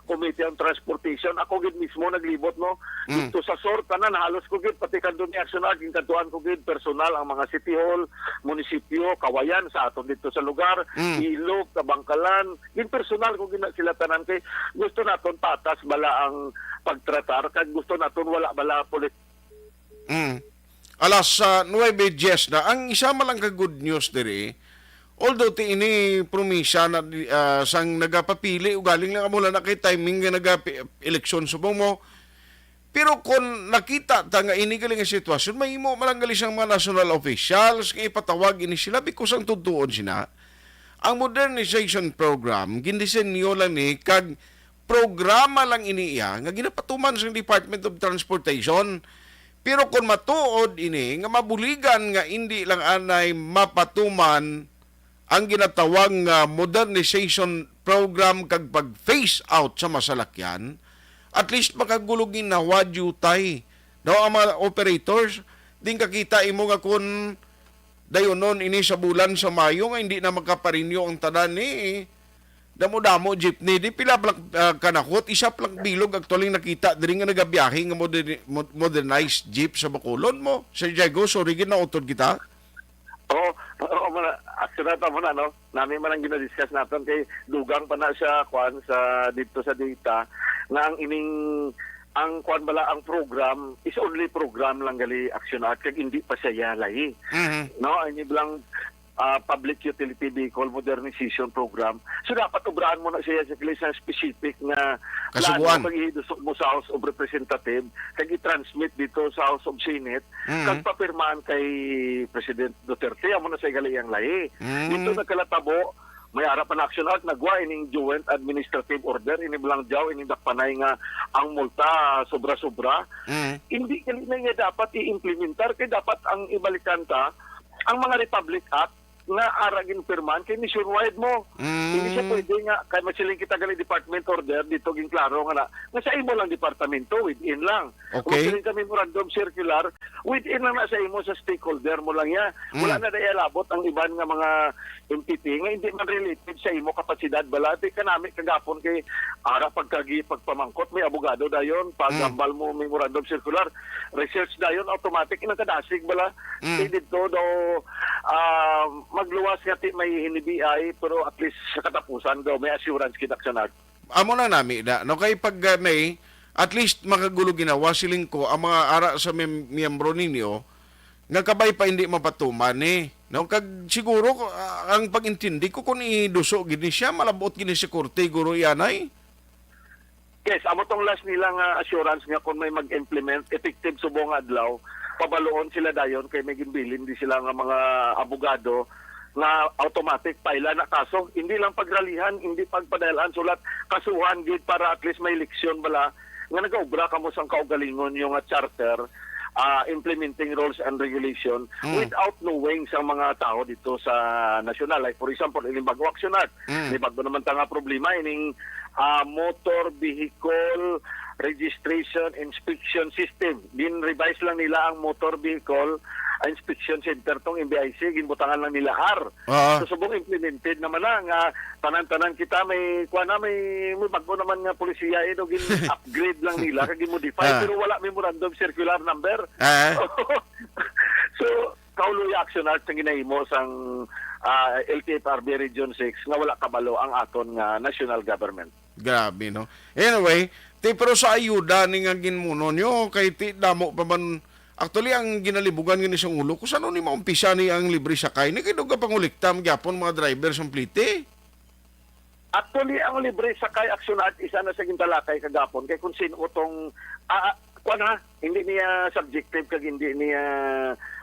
Committee on Transportation. Ako gid mismo naglibot, no? Mm. Dito sa sur, tanan, halos ko gid, pati kanto ni Action Art, ginkadtuan ko gid personal ang mga city hall, munisipyo, kawayan sa aton dito sa lugar, Mm. Ilog, Kabangkalan. Gin personal ko gid na sila tanan kay gusto naton patas bala ang pagtratar, kag gusto naton wala bala polit- Mm. Alas, ah, nuebe diyes na. Ang isa man lang ka good news diri, although ti ini promisa na, ah, sang nagapapili, ugaling lang amo lang na kay timing nga nagapi-, eleksyon subong mo. Pero kung nakita ta nga ini gali nga sitwasyon, mahimo man lang gali sang mga national officials nga ipatawag ini sila because ang tugtuon sina, ang modernization program, gindisenyo lang ni kag programa lang ini iya nga ginapatuman sang Department of Transportation. Pero kung matuod ini nga mabuligan nga indi lang anay mapatuman ang ginatawag nga modernization program kag pag-phase out sa masalakyan, at least makagulo ginhawa diutay daw ang mga operators. Din kakita imo nga kung dayonon ini sa bulan sa Mayo nga hindi na makaparinyo ang tanan ni Damo-damo jeepney. Di pila pa lang, ah, kanakot. Isa pa lang bilog actually nakita diri nga nagabiyahe nga moder-, mo-, modernized jeep sa Bacolod mo. Sir Diego, sorry gid, nautod kita. Oo, oo, muna, actually, tama na, no? Nami man ang ginadiscuss naton kay dugang pa na siya, kwan, sa, dito sa data, nga ang ining, ang kwan bala, ang program is only program lang gali, Action Art, kag hindi pa siya yalay. Mhm. No, ang ilang, ah, public utility vehicle modernization program. So, dapat obrahan mo na siya sa, sa specific nga Kasuguan. Plano, kag ihidusok mo sa House of Representative, kag i-transmit dito sa House of Senate, Mhm. kag papirmahan kay President Duterte, amo na sa gali ang lahi. Mhm. Dito nagkalatabo, may ara pa na Action Art, nagwa ining joint administrative order, ini lang jaw, ining dakpanay nga ang multa sobra-sobra. Mhm. Hindi gali na niya dapat i-implementar, kay dapat ang ibalikan ta, ang mga Republic Act nga ara ginpirmahan kay nationwide mo. Mm. Hindi siya pwede nga, kay masiling kita gali department order, dito ginklaro nga na, nga sa imo lang departamento, within lang. Okay. Kung siling ka memorandum circular, within lang na sa imo sa stakeholder mo lang ya. Wala Mm. na daya labot ang iban nga mga entity nga hindi man related sa imo kapasidad bala. Di kanami kagapon kay ara pagkagi pagpamangkot, may abogado dayon, Mm. paghambal mo memorandum circular, research dayon, automatic, inang kadasig bala. Mm. Di dito daw, ah, magluwas nga ti may hinibiay, pero at least sa katapusan daw, may assurance kita sa nag- Amo na nami na, no? Kay pag, ah, may, at least makagulo ginawa, siling ko, ang mga ara sa mem-, miyembro ninyo, nga kabay pa hindi mapatuman, eh. No? Kag siguro, ah, ang pag-intindi ko kung iduso gini siya, malabot gini si korte, guro, iyanay. Yes, amo tong last nila nga assurance nga kung may mag-implement, effective subong nga adlaw, pabaluon sila dayon kay may ginbilin di sila nga mga abogado nga automatic paila na kaso. Hindi lang pagralihan, hindi pagpadayal-an sulat, kasuhan gid para at least may leksyon bala nga nagaobra kamo sang kaugalingon yung nga charter, ah, implementing rules and regulation Mm. without knowing sa mga tao dito sa nasyonal. Like for example, ining bag-o Action Art, Mm. may bag-o naman ta nga problema ining, ah, motor vehicle registration inspection system. Din-revise lang nila ang motor vehicle, ah, inspection center tong M V I C, ginbutangan lang nila R. Oo. So, subong implemented naman na nga tanan-tanan kita may, kuha na, may, may bag-o naman nga polisiya, eh, no, gin-upgrade lang nila, kag gin-modify, Ah. pero wala memorandum circular number. Ah. So, kauluy Action Art ang ginahimo sang, ah, L T F R B Region six nga wala kabalo ang aton nga national government. Grabe, no? Anyway, ti, pero sa ayuda ni nga ginmuno nyo, kay ti damo pa man, actually, ang ginalibugan nga ni sang ulo, kung saan ni maumpisa ni ang libre sakay, ni kay duga pangulekta man gyapon mga driver sa Plite. Actually, ang libre sakay Action Art, isa na sa gintalakay kagapon, kay kung sino tong, ah, ah, kuwan ha, hindi niya subjective kag hindi niya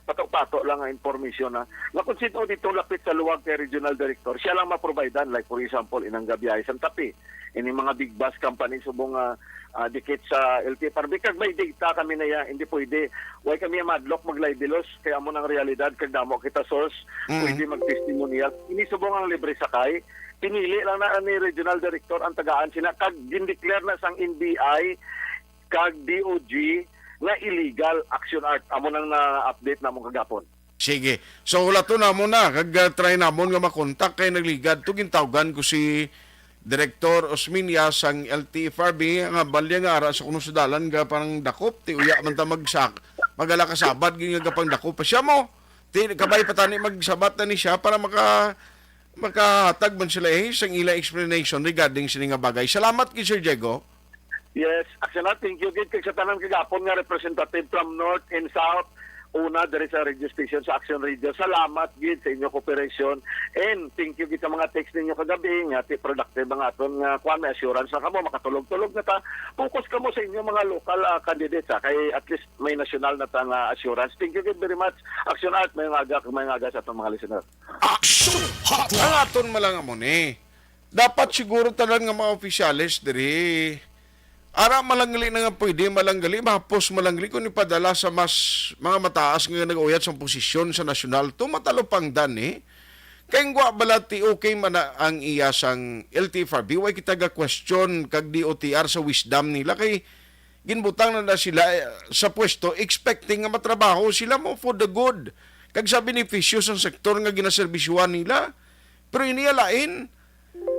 pato-pato lang ang information, ha. Nga kung sino dito lapit sa luwag kay regional director, siya lang maprovidean. Like, for example, inang gabiyahe sa Tapi, ini mga big bus company subong nga, ah, dikit sa L T F R B. Kag may data kami na iya, hindi pwede. Way kami madlock, maglaybilos, kay amo nang realidad, kag damo kita source, Mm. pwede mag-testimonial. Ini subong ang libre sakay, pinili lang na ni regional director ang tagaan sina, kag gindeclare na sang N B I kag D O G nga illegal Action Art. Amo nang na-update namon kagapon. Sige. So, hulaton namon na, kag, ah, try namon nga makontak kay nagligad to, gintawgan ko si Director Osminia sang L T F R B, nga balya nga ara sa kuno sa dalan nga parang dakop, ti uya man ta magsak-, magala ka Sabat, gid nga gapang dakop pa siya mo. Ti kabay pa tani magsabat na ni siya para maka-, makahatag man sila, eh, sang ila explanation regarding sini nga bagay. Salamat kay Sir Diego. Yes, Action Art, thank you gid kag sa tanan kagapon nga representative from North and South. Una, diri sa radio station sa Action Radio. Salamat gid sa inyo cooperation. And thank you gid sa mga text ninyo kagabi nga ti productive ang aton nga kuan, may assurance na kamo, makatulog-tulog na ta. Focus kamo sa inyo mga local, ah, candidates, ah, kay at least may national na ta nga assurance. Thank you gid very much, Action Art. May aga, may aga sa atong mga listener. Action Hotline. Ang aton malanga mo ni. Dapat siguro tanan nga mga opisyales diri, ara malangli na nga pwede, malangli, mahapos malangli kung ipadala sa mas mga mataas nga nag-uyat sa posisyon sa nasyonal to matalupangdan ni. Kay ngwa bala ti okay man na ang iya sang L T F R B, way kita ga-question kag D O T R sa wisdom nila kay ginbutang na, na sila, eh, sa pwesto expecting nga matrabaho sila mo for the good kag sa benepisyo sang sektor nga ginaserbisyuhan nila. Pero ini alain,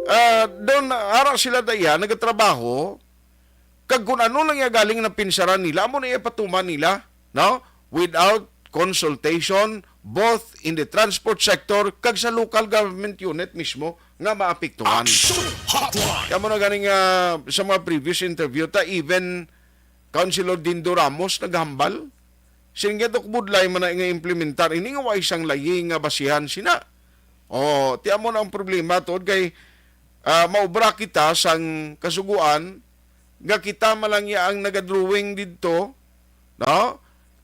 Ah, doon, ara sila daya, nagatrabaho, kag kung ano lang iya galing napinsaran nila, amo na iya patuman nila, no? Without consultation, both in the transport sector, kag sa local government unit mismo nga maapektuhan. Action Hotline! Kaya mo na ganing, ah, sa mga previous interview, ta even Councilor Dindo Ramos naghambal. Siling niya, "Dok, budlay man na nga implementar ini nga wa isang layi nga basihan sina." Oh, ti amo na ang problema, tuod kay, ah, maubra kita sang kasuguan nga kita man lang ya ang nagadrawing didto, no?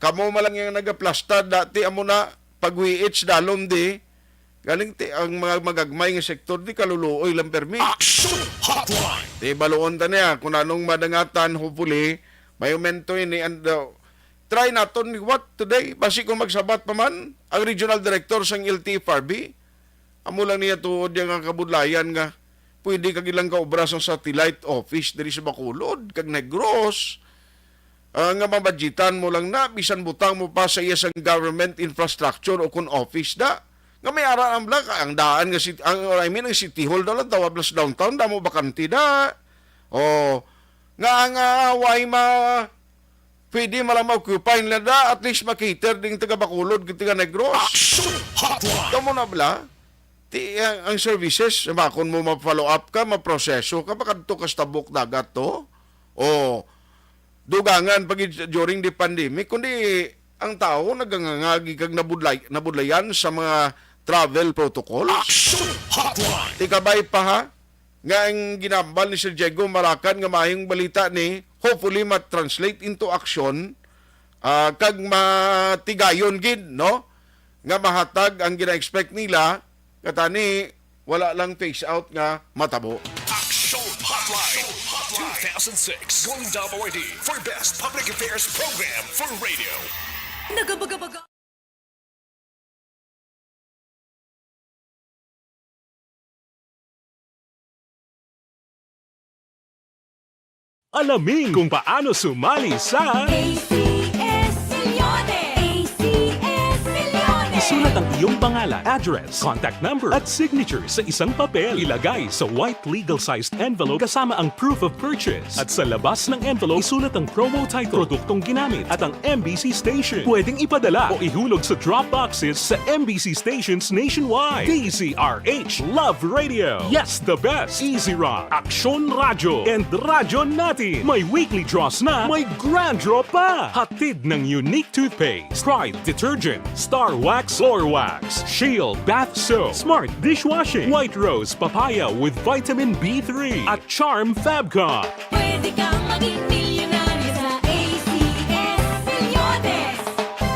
Kamo man lang ya ang nagaplasta, dati amo na pagwiit sa dalom di. Galing ti ang mga magagmay nga sektor di kaluluoy lang permi. Action Hotline! Di baluon ta niya kung anong madangatan, hopefully, may aumento ini and, uh, try naton what today, basi kung magsabat pa man ang regional director sang L T F R B. Amo lang niya tuod niya nga kabudlayan nga pwede kag ilang kaobra sang satellite office diri sa Bacolod kag Negros, ah, nga mabudgetan mo lang na bisan butang mo pa sa iya sang government infrastructure o kun office da. Nga may ara ang bla-, ang daan nga city, ang, I mean, ang city hall daw lang, tawag plus downtown, damo bakante da. O, nga ang, ah, way ma-, pwede man lang ma-occupy nila da, at least ma-cater ding taga Bacolod, kag taga Negros. Action Hotline! Kamo na bala, ti, ang, ang services, makon mo ma-follow up ka, maproseso ka, makadto ka sa tabok dagat to. O, dugangan pa gid during the pandemic, kundi ang tao nagangangagi kag nabudlay, nabudlayan sa mga travel protocols. Action Hotline! Ti kabay pa ha, nga ang ginambal ni Sir Diego Maracan nga maayong balita ni, hopefully ma-translate into action, ah, kag matigayon gid, no? Nga mahatag ang gina-expect nila, nga tani wala lang phase out nga matabo. Action Hotline two thousand six Golden Dove Awardee for Best Public Affairs Program for Radio. Nagabaga-baga. Alamin kung paano sumali sa A C S Millones! A C S Millones! Isulat ang iyong pangalan, address, contact number, at signature sa isang papel. Ilagay sa white legal-sized envelope kasama ang proof of purchase. At sa labas ng envelope, isulat ang promo title, produktong ginamit, at ang M B C station. Pwedeng ipadala o ihulog sa drop boxes sa M B C stations nationwide. D Z R H, Love Radio. Yes, the best. Easy Rock, Aksyon Radyo, and Radyo Natin. May weekly draws na, may grand draw pa. Hatid ng Unique Toothpaste, Pride Detergent, Star Wax Floor Wax, Shield Bath Soap, Smart Dishwashing, White Rose Papaya with Vitamin B three, at Charm Fabcon. Pwede kang maging milyonaryo sa A C S Millones.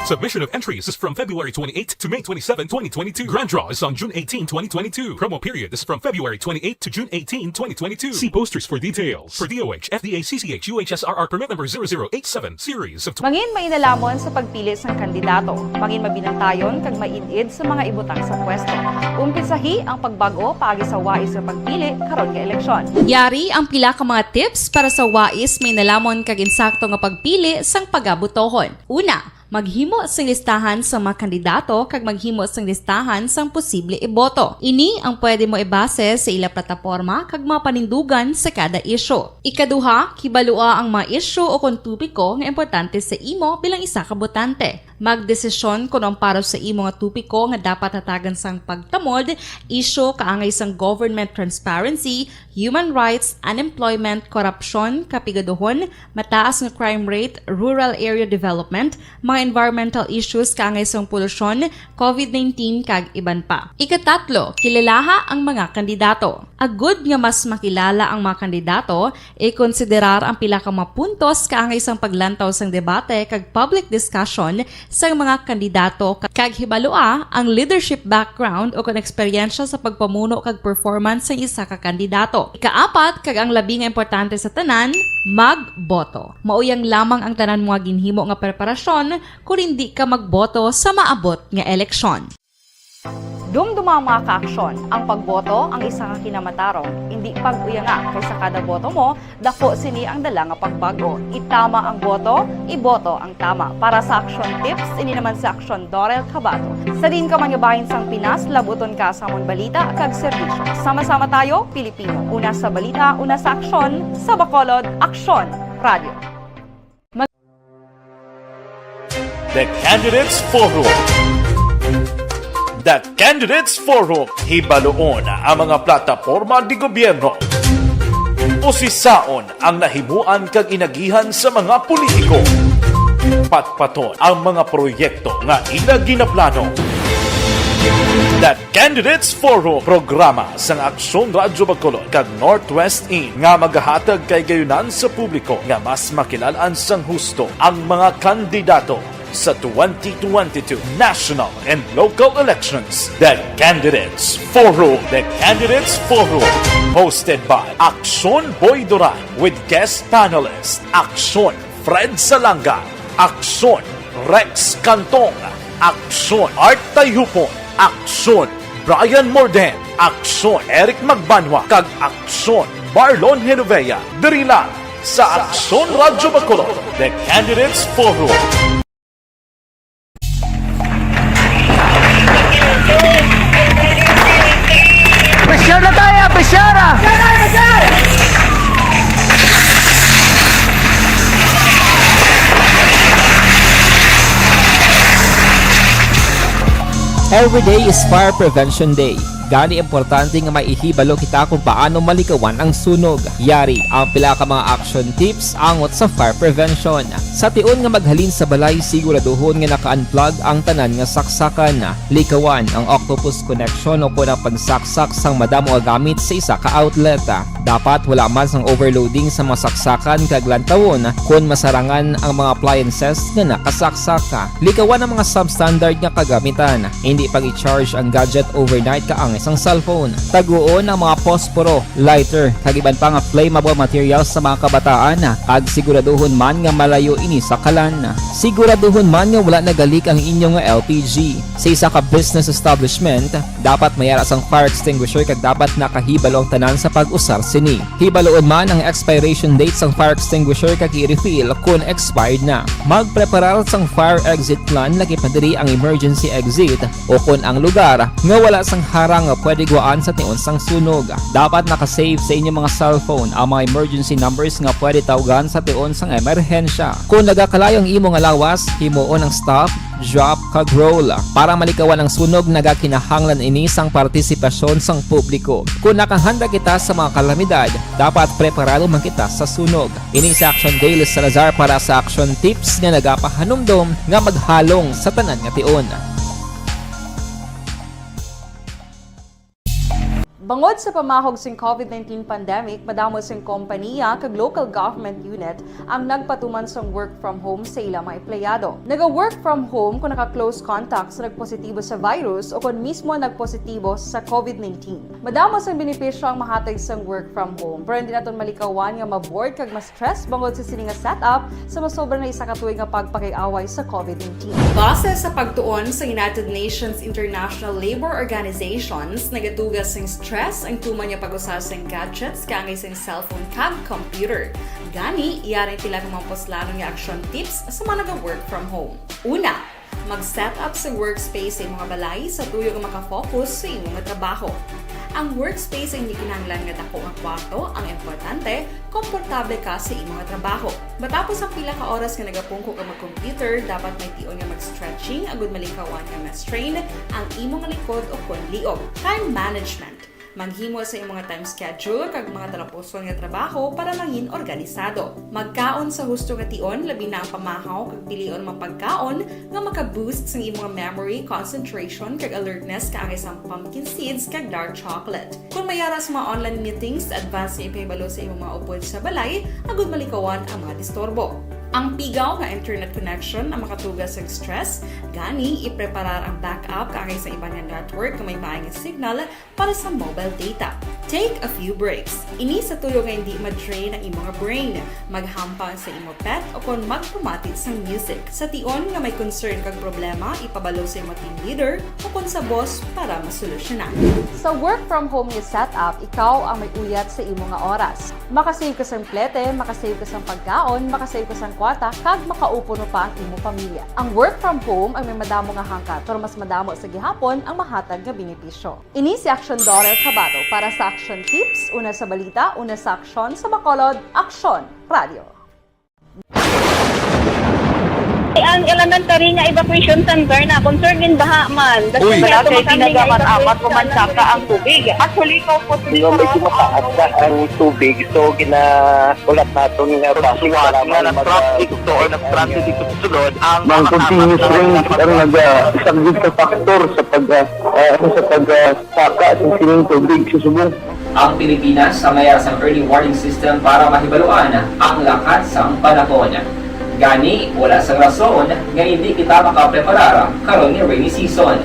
Submission of entries is from February twenty-eighth to May twenty-seven, twenty twenty-two. Grand draw is on June eighteen, twenty twenty-two. Promo period is from February twenty-eighth to June eighteen, twenty twenty-two. See posters for details. For D O H, F D A, C C H, U H S R R permit number zero zero eight seven, series of tw- Mangin mainalhamon sa pagpili sang kandidato. Mangin mabinantayon kag maid-id sa mga ibutang sa pwesto. Umpisahi ang pagbag-o paagi sa wais nga pagpili karon nga eleksyon. Yari ang pila ka mga tips para sa wais, mainalhamon kag insakto nga pagpili sang pagabotohon. Una, maghimo sing listahan sa mga kandidato kag maghimo sing listahan sang posible iboto. Ini ang pwede mo ibase sa ila plataporma kag mga panindugan sa kada isyu. Ikaduha, kibalua ang mga isyu o kon topiko nga importante sa imo bilang isa ka botante. Magdesisyon kon ang para sa imo nga topiko nga dapat hatagan sang pagtamod, isyu kaangay sang government transparency, human rights, unemployment, korupsyon, kapigaduhon, mataas nga crime rate, rural area development, mga environmental issues kaangay sang polusyon, covid nineteen, kag iban pa. Ikatatlo, kilalaha ang mga kandidato. Agud nga mas makilala ang mga kandidato, ikonsiderar ang pila ka mga puntos kaangay sang paglantaw sang debate kag public discussion sang mga kandidato, kag hibalua ang leadership background o kon eksperyensya sa pagpamuno kag performance sang isa ka kandidato. Ikaapat, kag ang labi nga importante sa tanan, magboto. Mauyang lamang ang tanan mo nga ginhimo nga preparasyon kon indi ka magboto sa maabot nga eleksyon. Dumduma, mga kaaksyon, ang pagboto ang isa ka kinamatarong. Indi pag-uyanga, kay sa kada boto mo, dako sini ang dala nga pagbago. Itama ang boto, iboto ang tama. Para sa Aksyon Tips, ini naman si Aksyon Dorel Cabato. Sa diin ka man nga bahin sang Pinas, labuton ka sa amon balita kag serbisyo. Sama-sama tayo, Pilipino. Una sa balita, una sa aksyon, sa Bacolod, Aksyon Radio. The Candidates Forum. The Candidates Forum, hibaluon ang mga plataporma di gobyerno. Usisaon ang nahimuan kag inagihan sa mga politiko. Patpaton ang mga proyekto nga ila ginaplano. The Candidates Forum, programa sang Aksyon Radyo Bacolod kag Northwest In nga magahatag kahigayonan sa publiko nga mas makilal-an sang husto ang mga kandidato sa twenty twenty-two national and local elections. The Candidates Forum. The Candidates Forum, hosted by Aksyon Boy Duran with guest panelist Aksyon Fred Salanga, Aksyon Rex Cantong, Aksyon Art Tayupon, Aksyon Brian Morden, Aksyon Eric Magbanwa, kag Aksyon Marlon Genovea, diri lang sa Aksyon Radyo Bacolod, The Candidates Forum. Pressure na tayo, pressure ah! Every day is Fire Prevention Day. Gani, importante nga may ihibalo kita kung paano malikawan ang sunog. Yari ang pila ka mga action tips angot sa fire prevention. Sa tion nga maghalin sa balay, siguraduhon nga naka-unplug ang tanan nga saksakan. Likawan ang octopus connection o kon ang pagsaksak sang madamo nga gamit sa isa ka outlet. Dapat wala man sang overloading sa mga saksakan kag lantawon kon masarangan ang mga appliances nga nakasaksak. Likawan ang mga substandard nga kagamitan. Hindi pag-i-charge ang gadget overnight kaangay sang cellphone. Taguon ang mga posporo, lighter, kag iban pa nga flammable materials sa mga kabataan, kag siguraduhon man nga malayo ini sa kalan. Siguraduhon man nga wala nagalik ang inyo nga L P G. Sa isa ka business establishment, dapat may ara sang fire extinguisher kag dapat nakahibalo ang tanan sa pag-usar sini. Hibaluon man ang expiration date sang fire extinguisher kag i-refill kon expired na. Magpreparar sang fire exit plan, lakip na diri ang emergency exit o kon ang lugar nga wala sang harang nga pwede guwaan sa tion sang sunog. Dapat naka-save sa inyo mga cellphone ang mga emergency numbers nga pwede tawgan sa tion sang emerhensya. Kon nagakalayo ang imo nga lawas, himuon ang stop, drop, kag roll. Para malikawan ang sunog, nagakinahanglan ini sang partisipasyon sang publiko. Kon nakahanda kita sa mga kalamidad, dapat preparado man kita sa sunog. Ini si Action Dale Salazar para sa Action Tips nga nagapahanumdom nga maghalong sa tanan nga tion. Bangod sa pamahog sing COVID nineteen pandemic, madamo sing kompanya kag local government unit ang nagpatuman sang work from home sa ila mga empleyado. Naga-work from home kon naka-close contact sa nagpositibo sa virus o kon mismo nagpositibo sa COVID nineteen. Madamo sang benepisyo ang mahatag sang work from home, pero hindi naton malikawan nga ma-bored kag ma-stress bangod sa sini nga setup sa masobra na isa ka tuig nga pagpakig-away sa COVID nineteen. Base sa pagtuon sa United Nations International Labour Organizations, nagatuga sing stress ang tuman nga pag-usa sing gadgets kaangay sing cellphone kag computer. Gani, yari pila ka mga puslanon nga action tips sa mga naga-work from home. Una, mag-set up sa workspace sa imong balay sa tuyo nga makafocus sa imo nga trabaho. Ang workspace ang hindi kinahanglan nga dako nga kwarto, ang importante, komportable ka sa imo nga trabaho. Matapos ang pila ka oras nga nagapungko ka mag-computer, dapat may tion nga mag-stretching agud malikawan nga ma-strain ang imo nga likod o kon liog. Time management. Maghimo sa imo nga time schedule kag mga talapuson nga trabaho para mangin organisado. Magkaon sa husto nga tion, labi na ang pamahaw, kag pilion ang mga pagkaon nga maka-boost sang imo nga memory, concentration, kag alertness kaangay sang pumpkin seeds kag dark chocolate. Kon may ara sa mga online meetings, advance nga ipahibalo sa imo mga upod sa balay agud malikawan ang mga disturbo. Ang pigaw nga internet connection ang makatuga sa stress, gani ipreparar ang backup kaangay sa iban nga network nga may maay nga signal para sa mobile data. Take a few breaks. Ini sa tuyo nga hindi ma-drain ang imo nga brain. Maghampang sa imo pet o kon magpamati sang music. Sa tion nga may concern kag problema, ipabalo sa imo team leader o kon sa boss para masolusyonan. Sa work from home nga setup, ikaw ang may uyat sa imo nga oras. Makasave ka sang plete, makasave ka sang pagkaon, makasave ka sang kwarta, kag makaupo no pa ang imo pamilya. Ang work from home ang may madamo nga hangkat, pero mas madamo sa gihapon ang mahatag nga benepisyo. Ini si Action Daughter Kabato para sa Action Tips, una sa balita, una sa aksyon, sa Bacolod, Aksyon Radio. Ang elementary nga evacuation center na concern gin baha man. Uy. Wala kay pinagamat-amat ko man saka ang tubig. Actually, ko po Pero medyo mataas na ang tubig, so ginaulat naton nga basin Wala para nga mag- nag-traffic to or nag-transit dito sa sulod ang Mang mga continuous tapat na rain ang nagpasok. Nagasaglit sa factor sa pag, ah, ah, sa pag, ah, saka sa sining tubig sa subong. Ang Pilipinas ang may sang early warning system para mahibaluan ang lakat sang panahon. Gani, wala sang rason nga hindi kita makapreparar karon nga rainy season.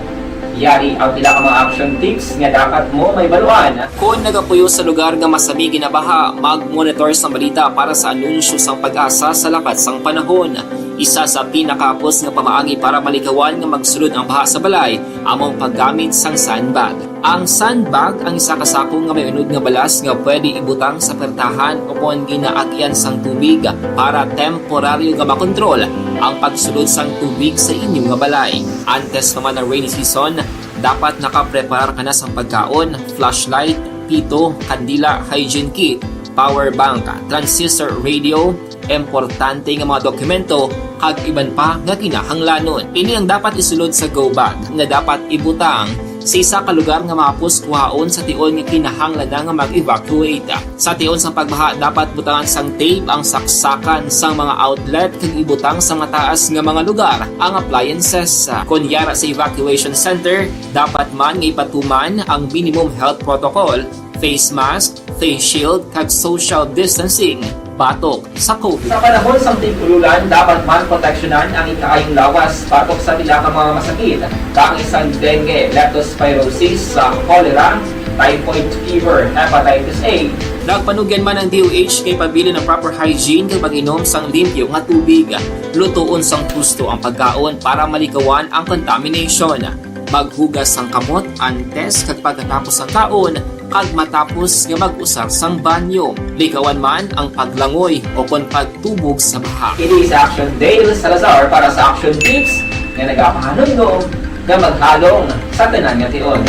Yari ang pila ka mga action tips nga dapat mo mahibaluan. Kon nagapuyo sa lugar nga masami ginabaha, mag-monitor sang balita para sa anunsyo sang PAGASA sa lakat sang panahon. Isa sa pinakahapos nga pamaagi para malikawan nga magsulod ang baha sa balay amo ang paggamit sang sandbag. Ang sandbag ang isa ka sako nga may unod nga balas nga pwede ibutang sa pertahan o kon ginaagyan sang tubig para temporaryo nga makontrol ang pagsulod sang tubig sa inyo nga balay. Antes pa man ang rainy season, dapat nakapreparar ka na sang pagkaon, flashlight, pito, kandila, hygiene kit, power bank, transistor radio, importante nga mga dokumento, kag iban pa nga kinahanglanon. Ini ang dapat isulod sa go bag nga dapat ibutang sa isa ka lugar nga mahapos kuhaon sa tion nga kinahanglan na nga mag-evacuate. Sa tion sang pagbaha, dapat butangan sang tape ang saksakan sang mga outlet kag ibutang sa mataas nga mga lugar ang appliances. Kon yara sa evacuation center, dapat man nga ipatuman ang minimum health protocol, face mask, face shield, kag social distancing batok sa COVID. Sa panahon sang tig-ululan, dapat man proteksyonan ang ikaayong lawas batok sa pila ka mga masakit, kaangay sang dengue, leptospirosis, sa cholera, typhoid fever, hepatitis A. Nagpanugyan man ang D O H kay pabilin ang proper hygiene kag pag-inom sang limpyo nga tubig. Lutoon sang husto ang pagkaon para malikawan ang contamination. Maghugas sang kamot antes kag pagkatapos sang kaon kag matapos nga mag-usar sang banyo. Likawan man ang paglangoy o kon pagtubog sa baha. Ini si Action Dale Salazar para sa Action Tips nga nagapahanumdom nga maghalong sa tanan nga tion.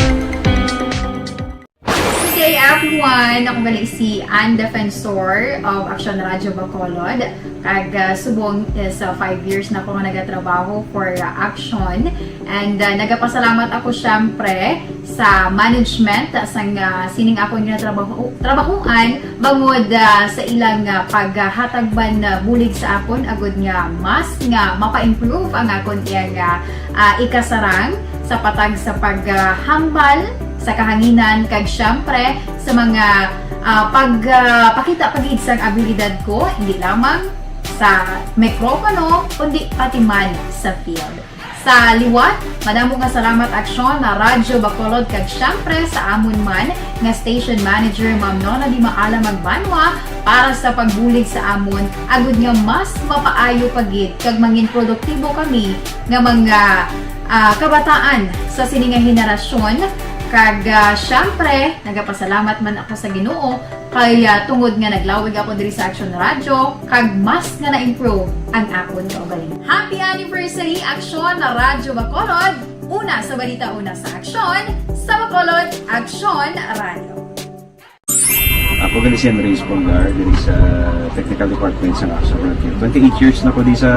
Good day, everyone. Ako gali si Ann Defensor of Action Radio Bacolod. Kag, ah, subong is, ah, five years na ko nga nagatrabaho for, ah, Action. And, ah, nagapasalamat ako, syempre, sa management, ah, sang, ah, sining akon nga trabaho, trabahoan, bangod, ah, sa ilang, ah, paghatag man, ah, bulig sa akon, agud nga mas nga mapa-improve ang akon iyang, ah, ah, ikasarang sa patag sa paghambal sa kahanginan, kag syempre sa mga, ah, pag, ah, pakita pa gid sang abilidad ko, hindi lamang sa mikropono, kundi pati man sa field. Sa liwat, madamo nga salamat, Aksyon na Radyo Bacolod, kag syempre sa amon man nga station manager, Ma'am Nona Di Maala Magbanwa, para sa pagbulig sa amon, agud nga mas mapaayo pa gid kag mangin produktibo kami nga mga, ah, kabataan sa sini nga henerasyon. Kag, ah, syempre, nagapasalamat man ako sa Ginoo kay, ah, tungod nga naglawig ako diri sa Action Radio, kag mas nga na-improve ang akon kaugalingon. Happy anniversary, Action na Radyo Bacolod! Una sa balita, una sa aksyon, sa Bacolod, Action Radio. Ako gali si Andres Polgar, diri sa Technical Department sa Action Radio. Twenty-eight years na ko di sa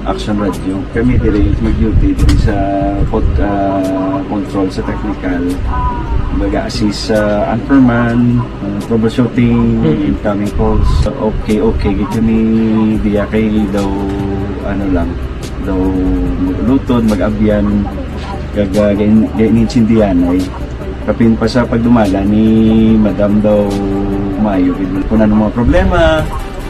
Action Radio. Kami diri mag-duty diri sa pod, ah, control sa technical. Mag-assist sa anchorman, ah, troubleshooting, Mm. incoming calls. Okay, okay. Gito ni diya kay daw, ano lang, daw mag-ulutod, mag-abyan, kag, ah, gain-, gain-, gaintindihan ay. Kapin pa sa pagdumala ni Madam daw maayo gid. Kung ano mga problema,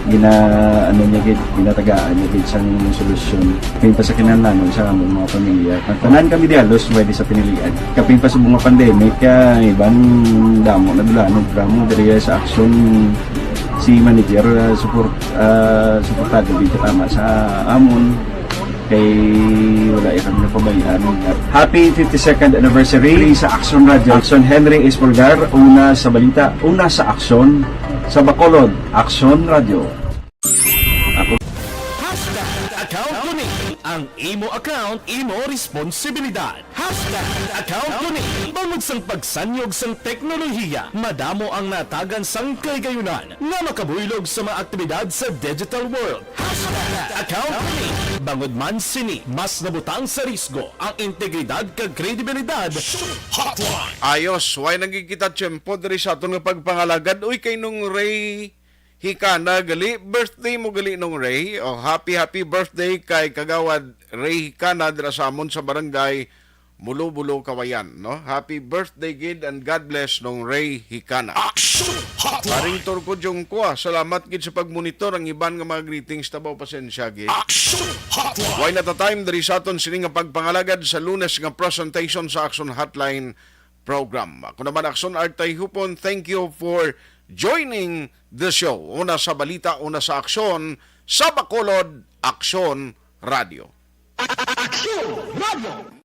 Gina-, ano niya gid, ginatagaan niya gid sang solusyon. Kapin pa sa kinahanglanon sa among mga pamilya. Ang tanan kami dihalos pwede sa pinilian. Kapin pa sa mga pandemic, ah, iban damo na dulanog, damo diri sa aksyon si manager, ah, support, ah, suportado gid katama sa amon. Kay wala ya kami napabayaan. Happy fifty-second anniversary sa Aksyon Radio. Aksyon Henry Espolgar, una sa balita, una sa aksyon, sa Bacolod, Aksyon Radio. Ako. Hashtag account ko ni. Ang imo account, imo responsibilidad. Hashtag account ko ni. Bangod sang pagsanyog sang teknolohiya, madamo ang natagan sang kahigayonan nga makabuylog sa mga aktibidad sa digital world. Hashtag account ko ni. Bangod man sini, mas nabutang sa risgo ang integridad kag kredibilidad. Ayos, way nagkikita tiyempo diri sa aton nga pagpangalagad. Uy, kay Nong Ray Hikana gali, birthday mo gali, Nong Ray. O, happy, happy birthday kay Kagawad Ray Hikana dira sa amon sa barangay Mulo-Bulo, Kawayan, no? Happy birthday gid and God bless, Nong Ray Hikana. Action Hotline! Paring Turco Jungkua, salamat gid sa pagmonitor. Ang iban nga mga greetings tabaw, pasensya gid. Action Hotline! Way na ta time diri sa aton sini nga pagpangalagad sa Lunes nga presentation sa Action Hotline program. Ako naman, Action Art Tayhupon, thank you for joining the show. Una sa balita, una sa aksyon, sa Bacolod, Aksyon Radio. Action Radio!